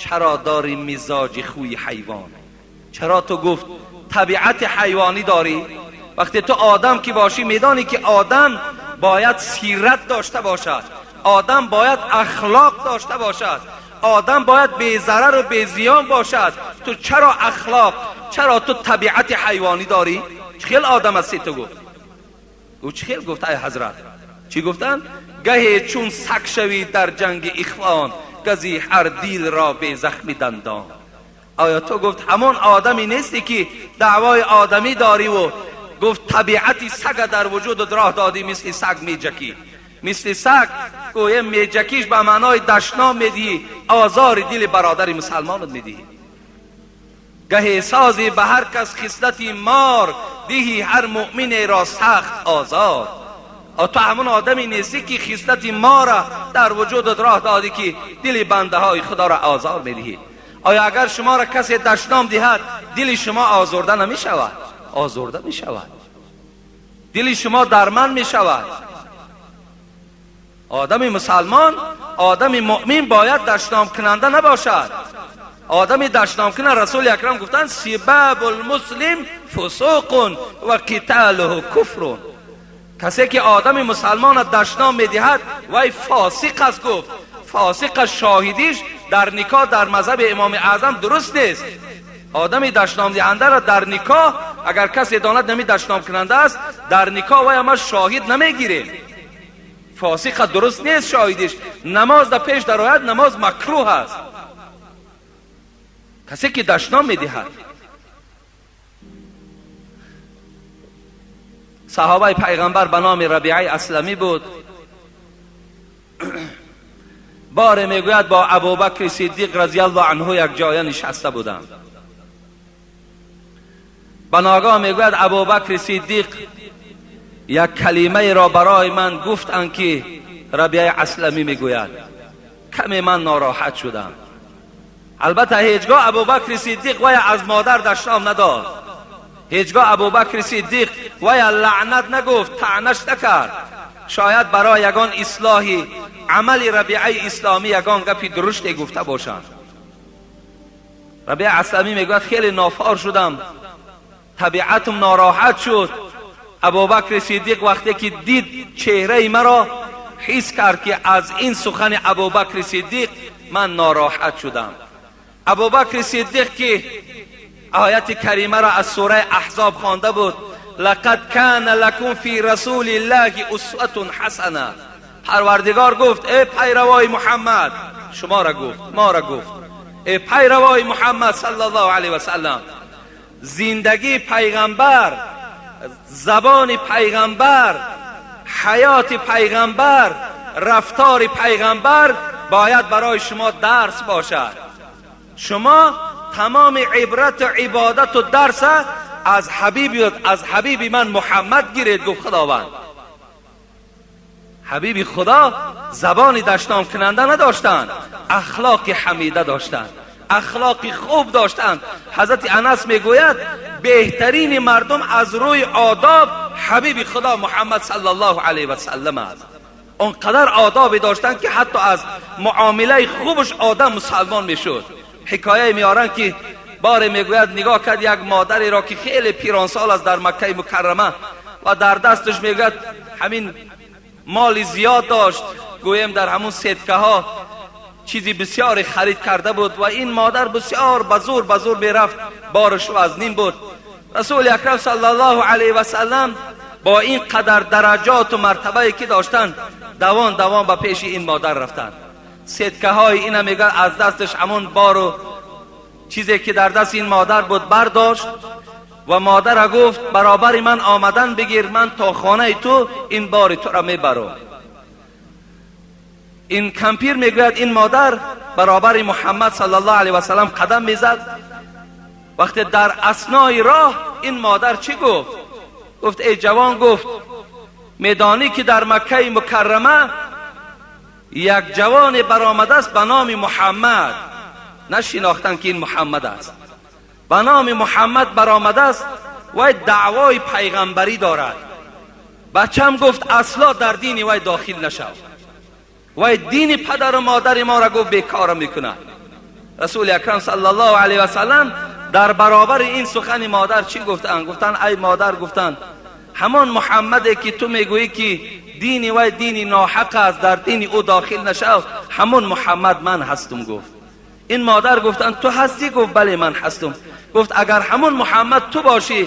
чаро дори мизоҷи хӯи ҳайвон? Чаро ту, гуфт, табиати ҳайвонӣ дорӣ? Вақте ту одам ки бошӣ, медонӣ ки одам бояд сират дошта бошад, одам бояд ахлоқ дошта бошад, одам бояд безарару безиён бошад. Ту чаро ахлоқ, чаро ту табиати ҳайвонӣ дорӣ? Чӣ хел одам ҳастӣ ту? Гуфт. Ӯ чӣ хел гуфт? Ай ҳазрат чӣ гуфтанд? Гаҳе чун саг шавӣ дар ҷанги ихвон, гази ҳар дилро безахми дандон. Оё ту, гуфт, ҳамон одаме нестӣ ки даъвои одамӣ дорӣ-ву, гуфт, табиати сага дар вуҷудат роҳ додӣ, мисли саг меҷакӣ, мисли саг гӯя меҷакиш ба маънои дашном медиҳӣ, озори дили бародари мусалмонат медиҳӣ. Гаҳе созӣ ба ҳар кас хислати мор, диҳӣ ҳар муъминеро сахт озор. Ту ҳамон одаме нестӣ ки хислати мора дар вуҷудат роҳ додӣ ки дили бандаҳои худоро озор медиҳӣ? Оё агар шуморо касе дашном диҳад, дили шумо озурда намешавад? Озурда мешавад, дили шумо дарманд мешавад. Одами мусалмон, одами муъмин бояд дашномкунанда набошад. Одами дашномкунанда, Расули Акрам гуфтанд: сибабул муслим фусуқун ва қиталуҳу куфрун. Касе ки одами мусалмона дашном медиҳад, вай фосиқ аст. Гуфт, фосиқ аст, шоҳидиш дар никоҳ дар мазҳаби Имоми Аъзам дуруст нест. Одами дашномдиҳандаро дар никоҳ агар касе донад нами дашномкунанда аст, дар никоҳ вай ама шоҳид намегирем. Фосиқа дуруст нест шоҳидиш. Намоз дар пеш дарояд, намоз макрӯҳ аст. Касе ки дашном медиҳад. Саҳобаи пайғамбар ба номи Рабиаи Асламӣ буд. Боре мегӯяд бо Абубакри Сиддиқ разияллоҳу анҳу як ҷоя нишаста будам. Ба ногоҳ мегӯяд Абубакри Сиддиқ як калимаеро барои ман гуфтанд ки Рабиаи Асламӣ мегӯяд каме ман нороҳат шудам. Албатта ҳеҷгоҳ Абубакри Сиддиқ вая аз модар дашном надод, ҳеҷгоҳ Абубакри Сиддиқ вая лаънат нагуфт, таънаш накард. Шояд барои ягон ислоҳи амали Рабиаи Исломӣ ягон гапи дуруште гуфта бошанд. Рабиаи Асламӣ мегӯяд хеле нофор шудам, табиатам нороҳат шуд. Абубакри Сиддиқ вақте ки дид чеҳраи маро, ҳис кард ки аз ин сухани Абубакри Сиддиқ ман нороҳат шудам. Абубакр Сиддиқ ки ояти каримаро аз сураи Аҳзоб хонда буд, лақад кана лакум фи расулиллаҳи усватун ҳасана. Парвардигор гуфт: эй пайравои Муҳаммад, шуморо гуфт, моро гуфт, эй пайравои Муҳаммад саллаллоҳу алайҳи васаллам, зиндагии пайғамбар, забони пайғамбар, ҳаёти пайғамбар, рафтори пайғамбар бояд барои шумо дарс бошад. Шумо тамоми ибрату ибодату дарса аз ҳабиби ман Муҳаммад гиред, гуфт Худованд. Ҳабиби Худо забони дашномкунанда надоштанд, ахлоқи ҳамида доштанд, ахлоқи хуб доштанд. Ҳазрати Анас мегӯяд: беҳтарини мардум аз рӯи одоб ҳабиби Худо Муҳаммад саллаллоҳу алайҳи васаллам аст. Он қадар одобе доштанд ки ҳатто аз муомилаи хубаш одам мусалмон мешуд. Ҳикояе меоранд ки боре мегӯяд нигоҳ кард як модареро ки хеле пиронсол аст дар Маккаи Мукаррама ва дар дасташ мегӯяд ҳамин моли зиёд дошт, гӯем дар ҳамун сеткаҳо чизи бисёре харид карда буд ва ин модар бисёр ба зур мерафт, бораш вазнин буд. Расули акрам саллаллоҳу алайҳи васаллам бо ин қадар дараҷоту мартабае ки доштанд, давон давон ба пеши ин модар рафтанд. Сеткаҳои ина мегӯяд аз дасташ ҳамон бору чизе ки дар дасти ин модар буд бардошт ва модара гуфт: баробари ман омадан бигир, ман то хонаи ту ин бори туро мебарам. Ин кампир мегӯяд ин модар баробари Муҳаммад саллаллоҳу алайҳи васаллам қадам мезад. Вақте дар аснои роҳ ин модар чӣ гуфт? Гуфт: эй ҷавон, гуфт, медонӣ ки дар Маккаи Мукаррама як ҷавоне баромадааст ба номи Муҳаммад. Нашинохтанд ки ин Муҳаммад аст. Ба номи Муҳаммад баромадааст, вай даъвои пайғамбарӣ дорад. Бачам гуфт асло дар дини вай дохил нашав, вай дини падару модари моро гуфт бекора мекунад. Расули акрам саллаллоҳу алайҳи васаллам дар баробари ин сухани модар чӣ гуфтанд? Гуфтанд: ай модар, гуфтанд, ҳамон Муҳаммаде ки ту мегӯӣ ки дини вай дини ноҳақ аст, дар дини ӯ дохил нашав, ҳамон Муҳаммад ман ҳастум. Гуфт ин модар, гуфтанд: ту ҳастӣ? Гуфт: бале, ман ҳастум. Гуфт: агар ҳамон Муҳаммад ту бошӣ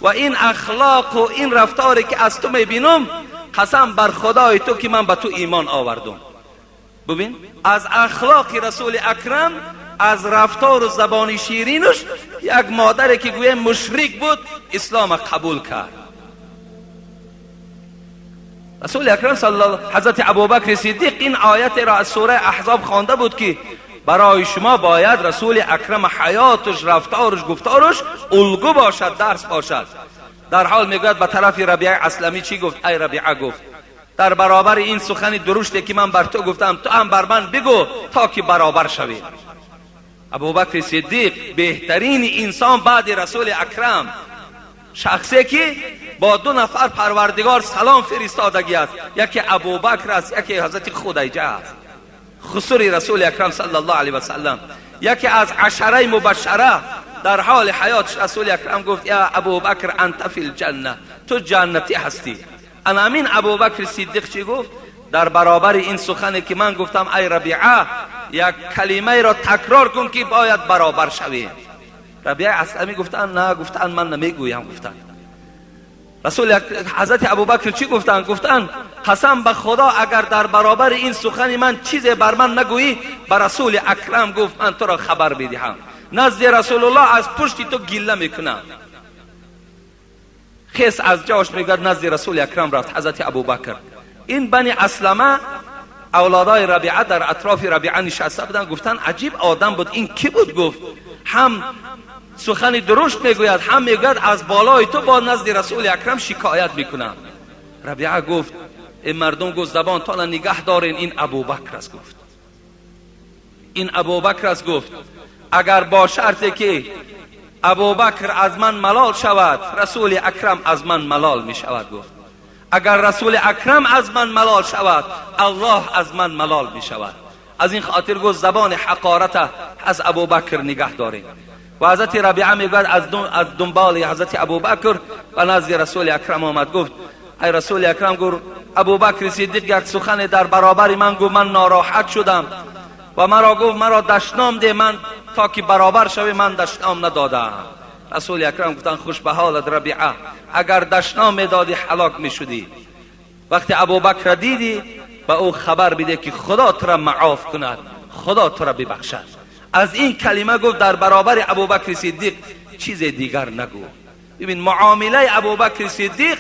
ва ин ахлоқу ин рафторе ки аз ту мебинам, қасам бар худои ту ки ман ба ту имон овардум. Бубин, аз ахлоқи расули акрам, аз рафтору забони ширинаш як модаре ки гӯем мушрик буд ислома қабул кард. Расули акрам ҳазрати Абубакри Сиддиқ ин оятеро аз сураи Аҳзоб хонда буд ки барои шумо бояд расули акрам ҳаётуш, рафторуш, гуфторуш улгу бошад, дарс бошад. Дар ҳол мегӯяд ба тарафи Рабиаи Аслами чӣ гуфт? Ай Рабиа, гуфт, дар баробари ин сухани дуруште ки ман бар ту гуфтам, ту ҳам бар ман бигӯ то ки баробар шавем. Абубакри Сиддиқ беҳтарини инсон баъди расули акрам, шахсе ки бо ду нафар Парвардигор салом фиристодагӣ аст, яке Абубакр аст, яке ҳазрати Худайҷа аст, хусури расули акрам саллаллоҳу алайҳи васаллам, яке аз ашараи мубашшара. Дар ҳоли ҳаётш расули акрам гуфт: я Абубакр, анта фил ҷанна, ту ҷаннатӣ ҳастӣ. Ана амин Абубакри Сиддиқ чӣ гуфт? Дар баробари ин сухане ки ман гуфтам, ай Рабиа, як калимаеро такрор кун ки бояд баробар шавем. Рабиаи Аслами гуфтанд: на, гуфтанд, ман намегӯям. Гуфтанд расул ҳазрати Абубакр чӣ гуфтанд? Гуфтанд: қасам ба Худо, агар дар баробари ин сухани ман чизе бар ман нагӯӣ, ба расули акрам гуфт ман туро хабар медиҳам, назди расулуллоҳ аз пушти ту гилла мекунам. Хес аз ҷош мегӯяд назди расули акрам рафт ҳазрати Абубакр. Ин бани Аслама, авлодои Рабиа, дар атрофи Рабиа нишаста буданд. Гуфтанд: аҷиб одам буд, ин кӣ буд? Гуфт: ҳам сухани дурушт мегӯяд, ҳам мегӯяд аз болои ту бо назди расули акрам шикоят мекунам. Рабиа гуфт: эй мардум, гуфт, забонтона нигаҳ дорен, ин Абубакр аст. Гуфт: ин Абубакр аст. Гуфт: агар бо шарте ки Абубакр аз ман малол шавад, расули акрам аз ман малол мешавад. Гуфт: агар расули акрам аз ман малол шавад, Аллоҳ аз ман малол мешавад. Аз ин хотир гуфт забони ҳақората аз Абубакр нигаҳ дорем. Ва ҳазрати Рабиа мегӯяд аз дунболи ҳазрати Абубакр ба назди расули акрам омад. Гуфт: ай расули акрам, гуфт, Абубакри Сиддиқ як сухане дар баробари ман гуфт, ман нороҳат шудам ва маро гуфт маро дашном де, ман تا که برابر شوی من دشنام ندادم. رسول اکرم گفتن خوش به حالت ربیعه، اگر دشنام میدادی هلاک میشدی. وقتی ابوبکر دیدی به او خبر بده که خدا تو را معاف کند، خدا تو را ببخشد. از این کلمه گفت در برابر ابوبکر صدیق چیز دیگر نگو. ببین معامله ابوبکر صدیق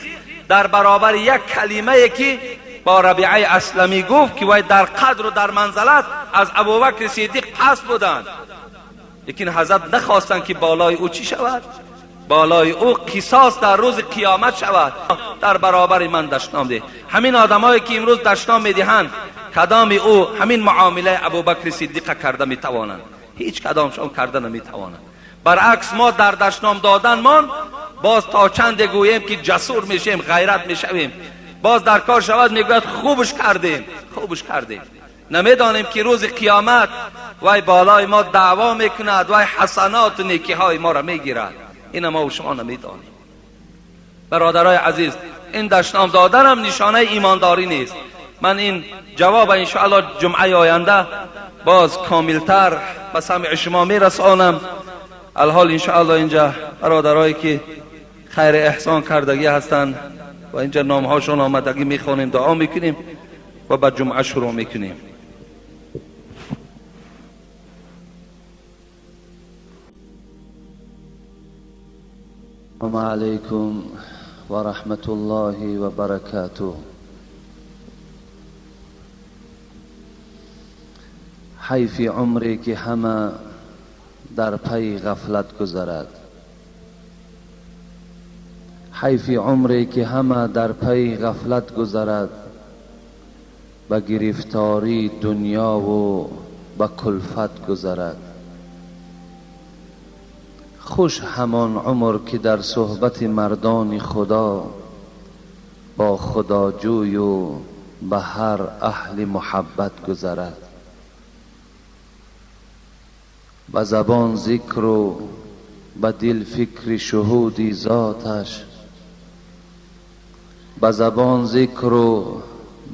در برابر یک کلمه که با ربیعه اسلمی گفت که وای در قدر و در منزلت از ابوبکر صدیق پس بودند، لیکن حضرت نخواستند که بالای او چی شود؟ بالای او قصاص در روز قیامت شود. در برابر من دشنام ده. همین آدمایی که امروز دشنام میدهند کدام او همین معامله ابوبکر صدیق کرده میتوانند؟ هیچ کدامشان کرده نمیتوانند. برعکس ما در دشنام دادن مان باز تا چند گوییم که جسور میشیم، غیرت میشویم، باز در کار شود میگوید خوبش کردیم، خوبش کردیم. نمیدانیم که روز قیامت وای بالای ما دعوا میکند، وای حسنات و نیکی های ما را میگیرد. این ما و شما نمیدانیم. برادرای عزیز، این دشنام دادن هم نشانه ایمانداری نیست. من این جواب انشاءالله جمعه آینده باز کاملتر به سمع شما میرسانم. الحال انشاءالله اینجا برادرایی که خیر احسان کردگی هستند و اینجا نامهاشون آمدگی میخوانیم، دعا میکنیم و بعد جمعه شروع میکنیم. السلام علیکم و رحمت الله و برکاته. حیف عمری که همه در پی غفلت گذرد، حیف عمری که همه در پی غفلت گذرد، به گرفتاری دنیا و به کلفت گذرد. خوش همان عمر که در صحبت مردان خدا، با خداجوی و به هر اهل محبت گذرد. به زبان ذکر و به دل فکر شهودی ذاتش، به زبان ذکر و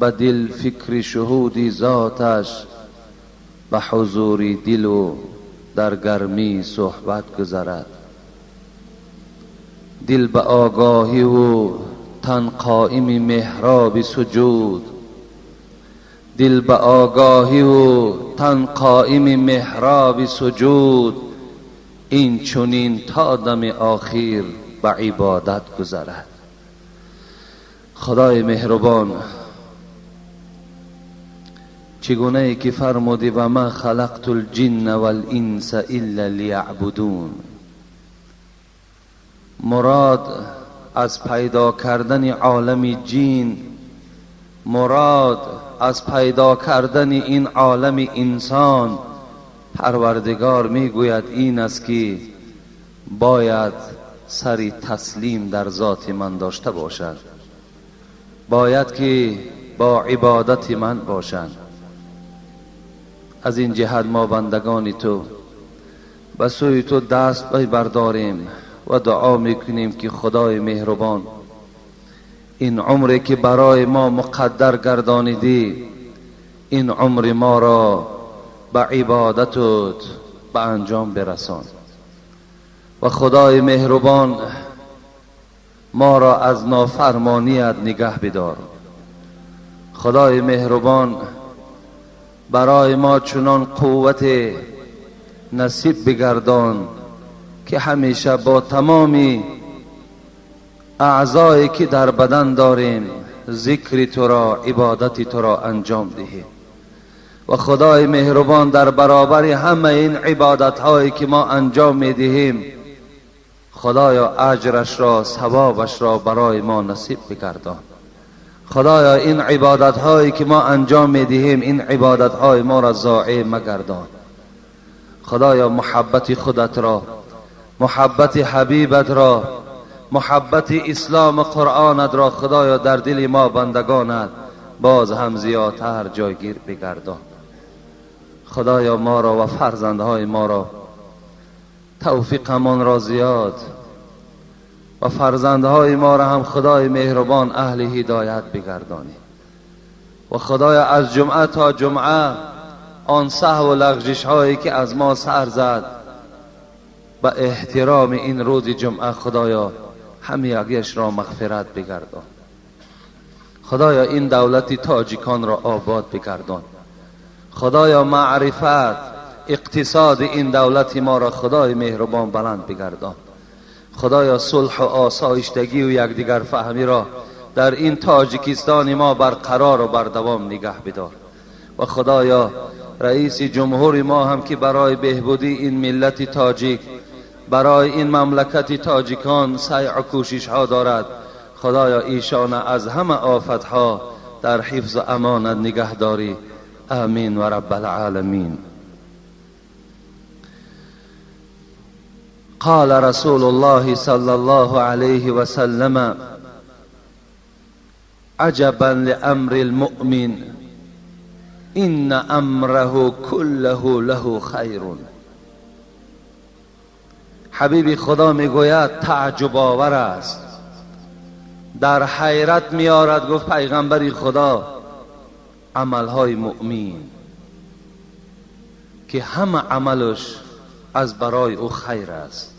به دل فکر شهودی ذاتش، به حضور دل و در گرمی صحبت گذرد. دل به آگاهی و تن قائم محراب سجود، دل به آگاهی و تن قائم محراب سجود، این چنین تا دم آخر به عبادت گذرد. خدای مهربان، چگونه ای که فرمودی و ما خلقت الجن والانس الا لیعبدون، مراد از پیدا کردن عالم جین، مراد از پیدا کردن این عالم انسان، پروردگار میگوید این است که باید سری تسلیم در ذات من داشته باشد، باید که با عبادت من باشند. از این جهت ما بندگان تو به سوی تو دست برداریم و دعا میکنیم که خدای مهربان این عمری که برای ما مقدر گردانیدی، این عمر ما را به عبادتت به انجام برسان و خدای مهربان ما را از نافرمانیت نگه بدار. خدای مهربان برای ما چنان قوت نصیب بگردان که همیشه با تمامی اعضایی که در بدن داریم ذکر تو را، عبادت تو را انجام دهیم. و خدای مهربان در برابر همه این عبادت هایی که ما انجام می دهیم، خدایا اجرش را، ثوابش را برای ما نصیب بگردان. خدایا این عبادت هایی که ما انجام می دهیم، این عبادت های ما را ضایع مگردان. خدایا محبت خودت را، محبت حبیبت را، محبت اسلام و قرآنت را خدایا در دل ما بندگانت باز هم زیادتر جایگیر بگردان. خدایا ما را و فرزندهای ما را توفیق همان را زیاد و فرزندهای ما را هم خدای مهربان اهل هدایت بگردانی. و خدایا از جمعه تا جمعه آن سهو و لغزش هایی که از ما سر زد به احترام این روز جمعه خدایا همه را مغفرت بگردان. خدایا این دولت تاجیکان را آباد بگردان. خدایا معرفت اقتصاد این دولت ما را خدای مهربان بلند بگردان. خدایا صلح و آسایشتگی و یکدیگر فهمی را در این تاجیکستان ما برقرار و بردوام نگه بدار. و خدایا رئیس جمهور ما هم که برای بهبودی این ملت تاجیک، برای این مملکت تاجیکان سعی و کوشش ها دارد، خدایا ایشان از همه آفت ها در حفظ و امانت نگهداری. آمین و رب العالمین. قال رسول الله صلى الله عليه وسلم: عجبا لأمر المؤمن إن أمره كله له خیر. حبیب خدا میگوید تعجب آور است، در حیرت میآرد. گفت پیغمبر خدا عملهای مؤمن که همه عملش از برای او خیر است.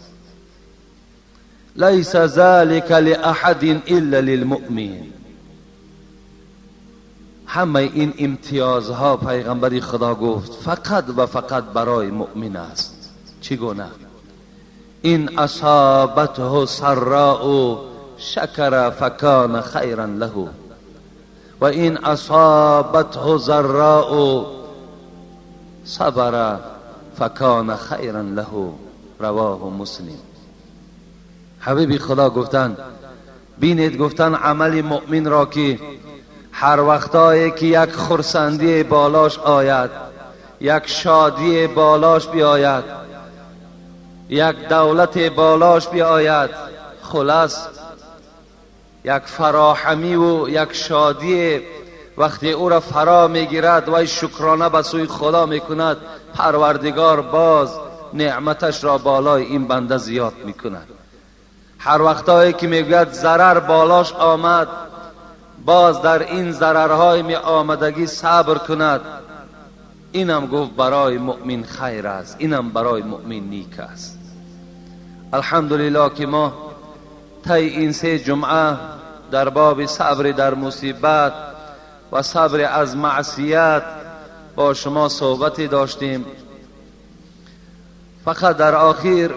لیس ذلك لأحد الا للمؤمن. همه این امتیازها پیغمبر خدا گفت فقط و فقط برای مؤمن است. چگونه؟ این اصابته سراء شکر فکان خیرا له و این اصابته ضراء صبر فکان خیرا له. رواه مسلم. حبیب خدا گفتن بینید، گفتن عمل مؤمن را که هر وقتایی که یک خرسندی بالاش آید، یک شادی بالاش بیاید، یک دولت بالاش بیاید، خلاص یک فراهمی و یک شادی وقتی او را فرا میگیرد و شکرانه به سوی خدا میکند، پروردگار باز نعمتش را بالای این بنده زیاد میکند. هر وقتایی که میگوید ضرر بالاش آمد، باز در این ضررهای می آمدگی صبر کند، اینم گفت برای مؤمن خیر است، اینم برای مؤمن نیک است. الحمدلله که ما طی این سه جمعه در باب صبر در مصیبت و صبر از معصیت با شما صحبتی داشتیم. فقط در آخر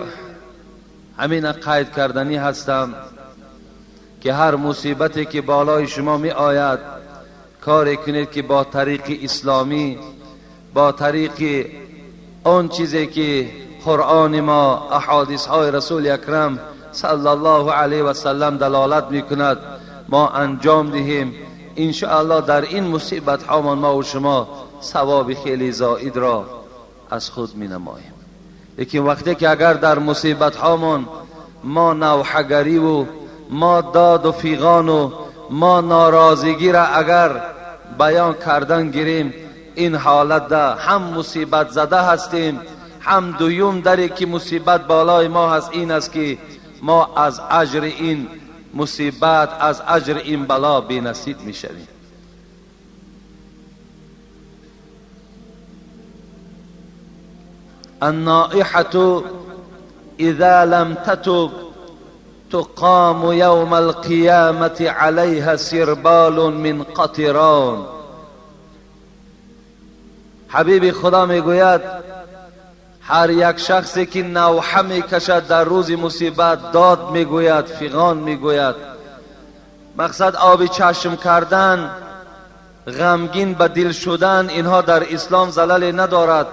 همین قید کردنی هستم که هر مصیبتی که بالای شما می آید کاری کنید که با طریق اسلامی، با طریق آن چیزی که قرآن ما، احادیث های رسول اکرم صلی الله علیه و سلم دلالت می کند ما انجام دهیم. انشاءالله در این مصیبت ها ما و شما ثواب خیلی زائد را از خود می نماییم. لیکن وقتی که اگر در مصیبت هامان ما نوحگری و ما داد و فیغان و ما ناراضگی را اگر بیان کردن گیریم، این حالت ده هم مصیبت زده هستیم، هم دویم دری که مصیبت بالای ما هست این است که ما از اجر این مصیبت، از اجر این بلا بی نصیب می شویم. النائحة اذا لم تتب تقام یوم القیامة علیها سربال من قطران. حبیب خدا میگوید هر یک شخصی که نوحه میکشد در روز مصیبت، داد میگوید، فغان میگوید، مقصد آب چشم کردن، غمگین به دل شدن، اینها در اسلام زلل ندارد.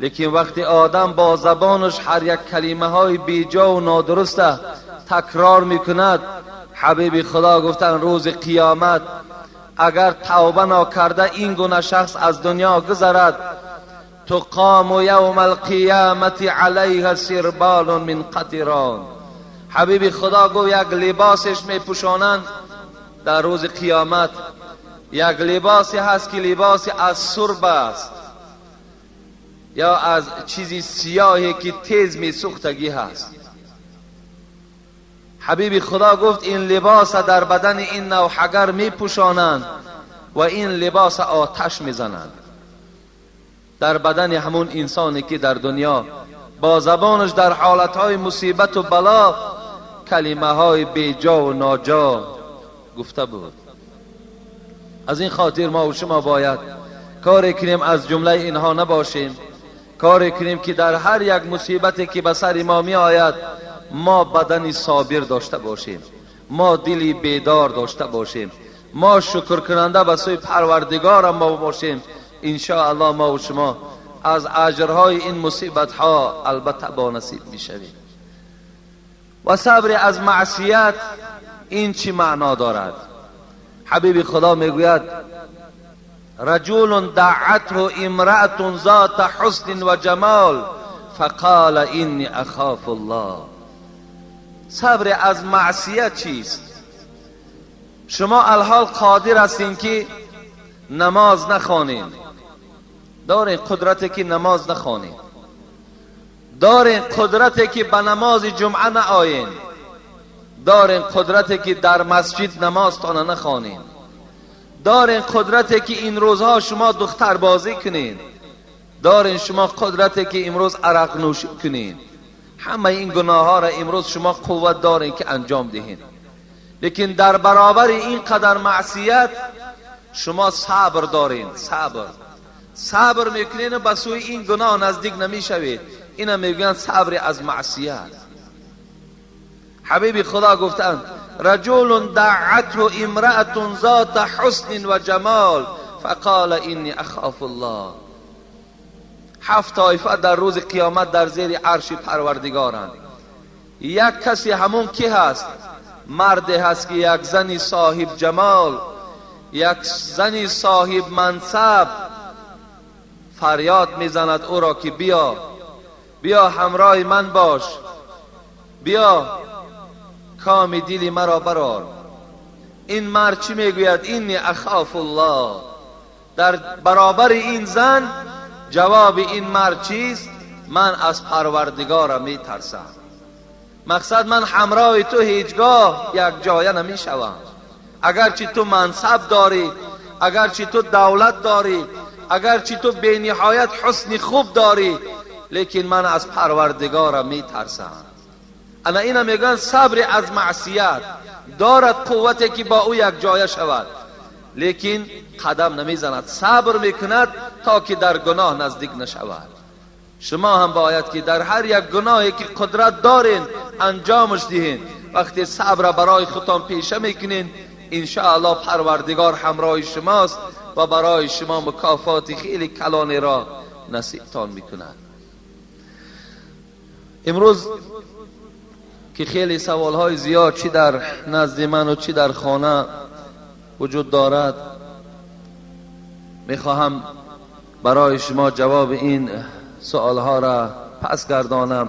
لیکن وقتی آدم با زبانش هر یک کلمه های بیجا و نادرست تکرار میکند، حبیب خدا گفتن روز قیامت اگر توبه ناکرده این گونه شخص از دنیا گذرد، تقام یوم القیامت علیها سربال من قطران. حبیب خدا گفت یک لباسش میپوشانند در روز قیامت، یک لباسی هست که لباس از سرب است یا از چیزی سیاهی که تیز میسوختگی هست. حبیب خدا گفت این لباس در بدن این نوحگر میپوشانند و این لباس آتش میزنند. در بدن همون انسانی که در دنیا با زبانش در حالتهای مصیبت و بلا کلمه های بیجا و ناجا گفته بود. از این خاطر ما و شما باید کاری کنیم از جمله اینها نباشیم، کاری کنیم که در هر یک مصیبتی که به سر ما می آید ما بدنی صابر داشته باشیم، ما دلی بیدار داشته باشیم، ما شکر کننده به سوی پروردگار ما باشیم. ان شاء الله ما و شما از اجرهای این مصیبت ها البته با نصیب می شویم. و صبر از معصیت این چی معنا دارد؟ حبیب خدا میگوید رجل دعته امرأة ذات حسن و جمال فقال اینی اخاف الله. صبر از معصیت چیست؟ شما الحال قادر هستین که نماز نخوانین، دارین قدرت که نماز نخوانین، دارین قدرت که به نماز جمعه نآیین، دارین قدرت که در مسجد نماز تانه نخوانین، دارین قدرت که این روزها شما دختر بازی کنین، دارین شما قدرت که امروز عرق نوشی کنین. همه این گناه ها را امروز شما قوت دارین که انجام دهین، لیکن در برابر این قدر معصیت شما صبر دارین، صبر میکنین و به سوی این گناه نزدیک نمیشوید. اینا میگن صبر از معصیت. حبیب خدا گفتند رجل دعته امرأة ذات حسن و جمال فقال اینی اخاف الله. 7 طایفه در روز قیامت در زیر عرش پروردگارند. یک کسی همون کی هست؟ مرد هست که یک زنی صاحب جمال، یک زنی صاحب منصب فریاد میزند او را که بیا، بیا همراه من باش، بیا کام دل مرا برار. این مرد چی میگوید؟ اینی اخاف الله. در برابر این زن جواب این مرد چیست؟ من از پروردگارم میترسم. مقصد من همراه تو هیچگاه یک جایه نمیشوم. اگرچه تو منصب داری، اگرچه تو دولت داری، اگرچه تو بی نهایت حسن خوب داری، لیکن من از پروردگارم میترسم. انا اینا میگن صبر از معصیت. دارد قوتی که با او یک جایه شود، لیکن قدم نمیزند، صبر میکند تا که در گناه نزدیک نشود. شما هم باید که در هر یک گناهی که قدرت دارین انجامش دهین. وقتی صبر برای خودتان پیشه میکنین، ان شاء الله پروردگار همراه شماست و برای شما مکافات خیلی کلانی را نصیبتان میکند. امروز که خیلی سوالهای زیاد چی در نزد من و چی در خانه وجود دارد، میخواهم برای شما جواب این سوالها را پس گردانم.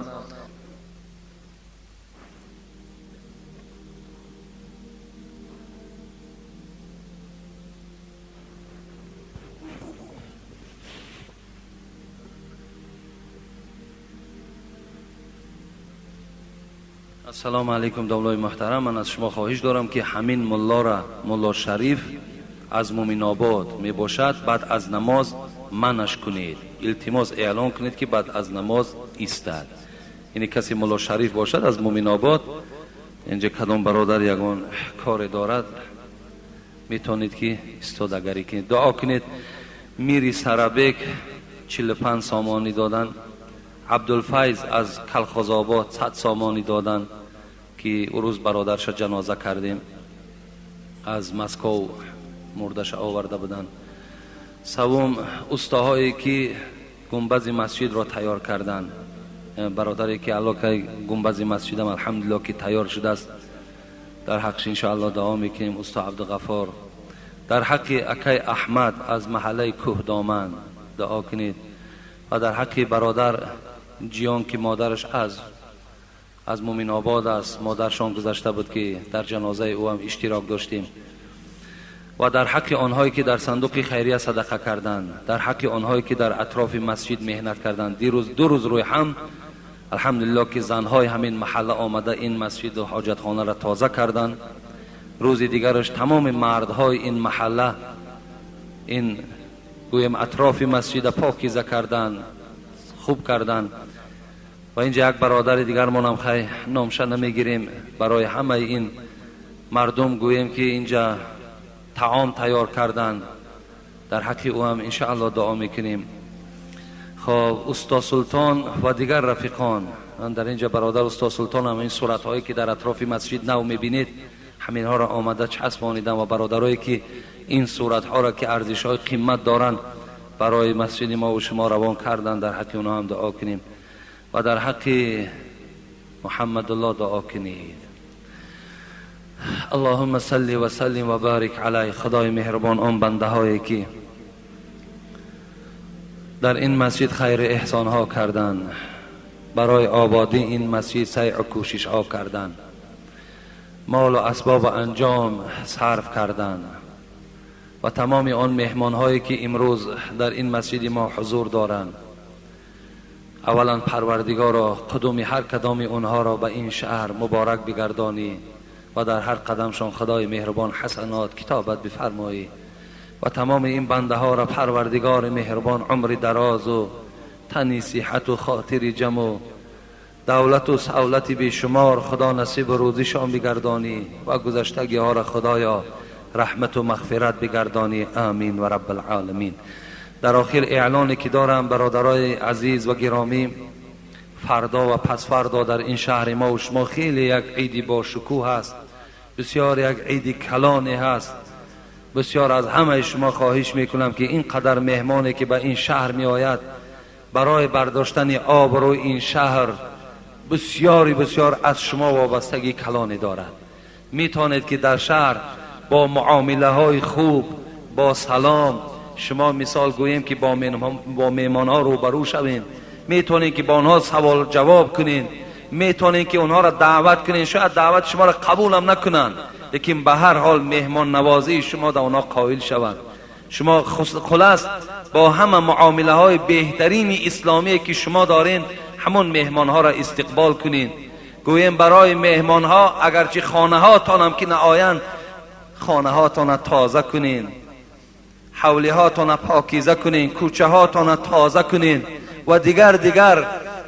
السلام علیکم دولای محترم، من از شما خواهش دارم که همین ملا را، ملا شریف از مومن آباد می باشد، بعد از نماز منش کنید، التماس اعلان کنید که بعد از نماز ایستد. یعنی کسی ملا شریف باشد از مومن آباد، اینجا کدام برادر یگان کار دارد، میتونید که استادگری کنید، دعا کنید. میری سرابک 45 سامانی دادن، عبدالفیض از کلخازآباد 100 سامانی دادن که او روز برادرش جنازه کردیم، از مسکو مردش آورده بودن. سوم استاهایی که گنبز مسجد را تیار کردن، برادری که علاقه گنبز مسجدم الحمدلله که تیار شده است، در حقش انشاءالله دعا میکنیم. استا عبدالغفار، در حق اکای احمد از محله کوه دامن دعا کنید، و در حق برادر جیان که مادرش از مومن آباد است، مادرشان گذشته بود که در جنازه او هم اشتراک داشتیم، و در حق آنهایی که در صندوق خیریه صدقه کردند، در حق آنهایی که در اطراف مسجد مهنت کردند. دیروز دو روز روی هم الحمدلله که زنهای همین محله آمده این مسجد و حاجتخانه را تازه کردند. روز دیگرش تمام مردهای این محله این گویم اطراف مسجد پاکیزه کردن، خوب کردن. و اینجا یک برادر دیگر مانم خی نامش نمیگیریم، برای همه این مردم گوییم که اینجا طعام تیار کردن، در حق او هم انشاءالله دعا میکنیم. خب استاد سلطان و دیگر رفیقان، من در اینجا برادر استاد سلطان هم این صورت هایی که در اطراف مسجد نو میبینید همینها را آمده چسبانیدن و برادرایی که این صورت ها را که ارزش های قیمت دارند برای مسجد ما و شما روان کردن، در حق اونها هم دعا کنیم و در حق محمد الله دعا کنید. اللهم صل و سلم و بارک علی. خدای مهربان آن بنده هایی که در این مسجد خیر احسان ها کردن، برای آبادی این مسجد سعی و کوشش ها کردن، مال و اسباب انجام صرف کردن و تمام آن مهمان هایی که امروز در این مسجد ما حضور دارند، اولا پروردگارا قدوم هر کدام اونها را به این شهر مبارک بگردانی و در هر قدمشان خدای مهربان حسنات کتابت بفرمایی و تمام این بنده ها را پروردگار مهربان عمر دراز و تنی صحت و خاطر جمع و دولت و سولت بیشمار خدا نصیب روزیشان بگردانی و گذشتگی ها را خدایا رحمت و مغفرت بگردانی. آمین و رب العالمین. در آخر اعلانی که دارم برادرای عزیز و گرامی، فردا و پس فردا در این شهر ما و شما خیلی یک عیدی با شکوه هست، بسیار یک عید کلانی هست. بسیار از همه شما خواهش میکنم که این قدر مهمانی که به این شهر می آید برای برداشتن آبروی این شهر بسیاری بسیار از شما وابستگی کلانی دارد. میتونید که در شهر با معامله های خوب، با سلام، شما مثال گوییم که با مهمان ها روبرو شوین، میتونید که با آنها سوال جواب کنین، میتونید که اونها را دعوت کنین، شاید دعوت شما را قبول هم نکنن، لیکن به هر حال مهمان نوازی شما در آنها قائل شوند. شما خلاص با همه معامله های بهترین اسلامی که شما دارین همون مهمان ها را استقبال کنین. گوییم برای مهمان ها اگرچه خانه ها تانم که نآیند، خانه ها تان تازه کنین، حولی ها تان پاکیزه کنین، کوچه ها تان تازه کنین و دیگر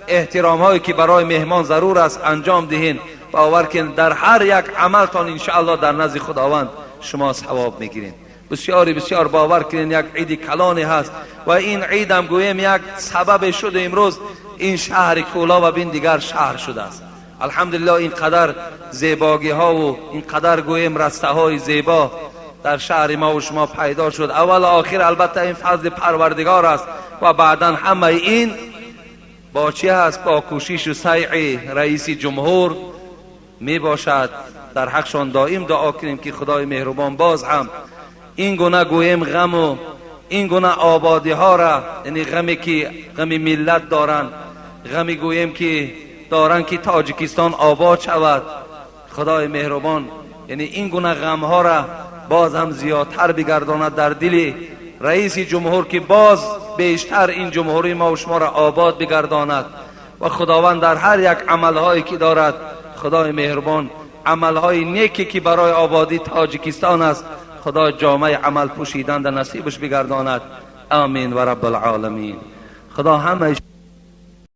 احترام هایی که برای مهمان ضرور است انجام دهین. باور کن در هر یک عملتان انشاءالله در نزد خداوند شما ثواب میگیرین. بسیاری بسیار باور کنین یک عید کلانی هست و این عید هم گوییم یک سبب شد امروز این شهر کولا و بین دیگر شهر شده است. الحمدلله این قدر زیباگی ها و این قدر گوییم رسته های زیبا در شهر ما و شما پیدا شد. اول آخر البته این فضل پروردگار است و بعدا همه این با چی هست؟ با کوشش و سعی رئیس جمهور می باشد. در حقشان دائم دعا کنیم که خدای مهربان باز هم این گونه گوییم غم و این گونه آبادی ها را، یعنی غمی که غم ملت دارن، غمی گوییم که دارن که تاجیکستان آباد شود، خدای مهربان یعنی این گونه غم ها را باز هم زیادتر بگرداند در دل رئیس جمهور که باز بیشتر این جمهوری ما و شما را آباد بگرداند و خداوند در هر یک عملهایی که دارد خدای مهربان عملهای نیکی که برای آبادی تاجیکستان است خدا جامعه عمل پوشیدن در نصیبش بگرداند. آمین و رب العالمین. خدا همه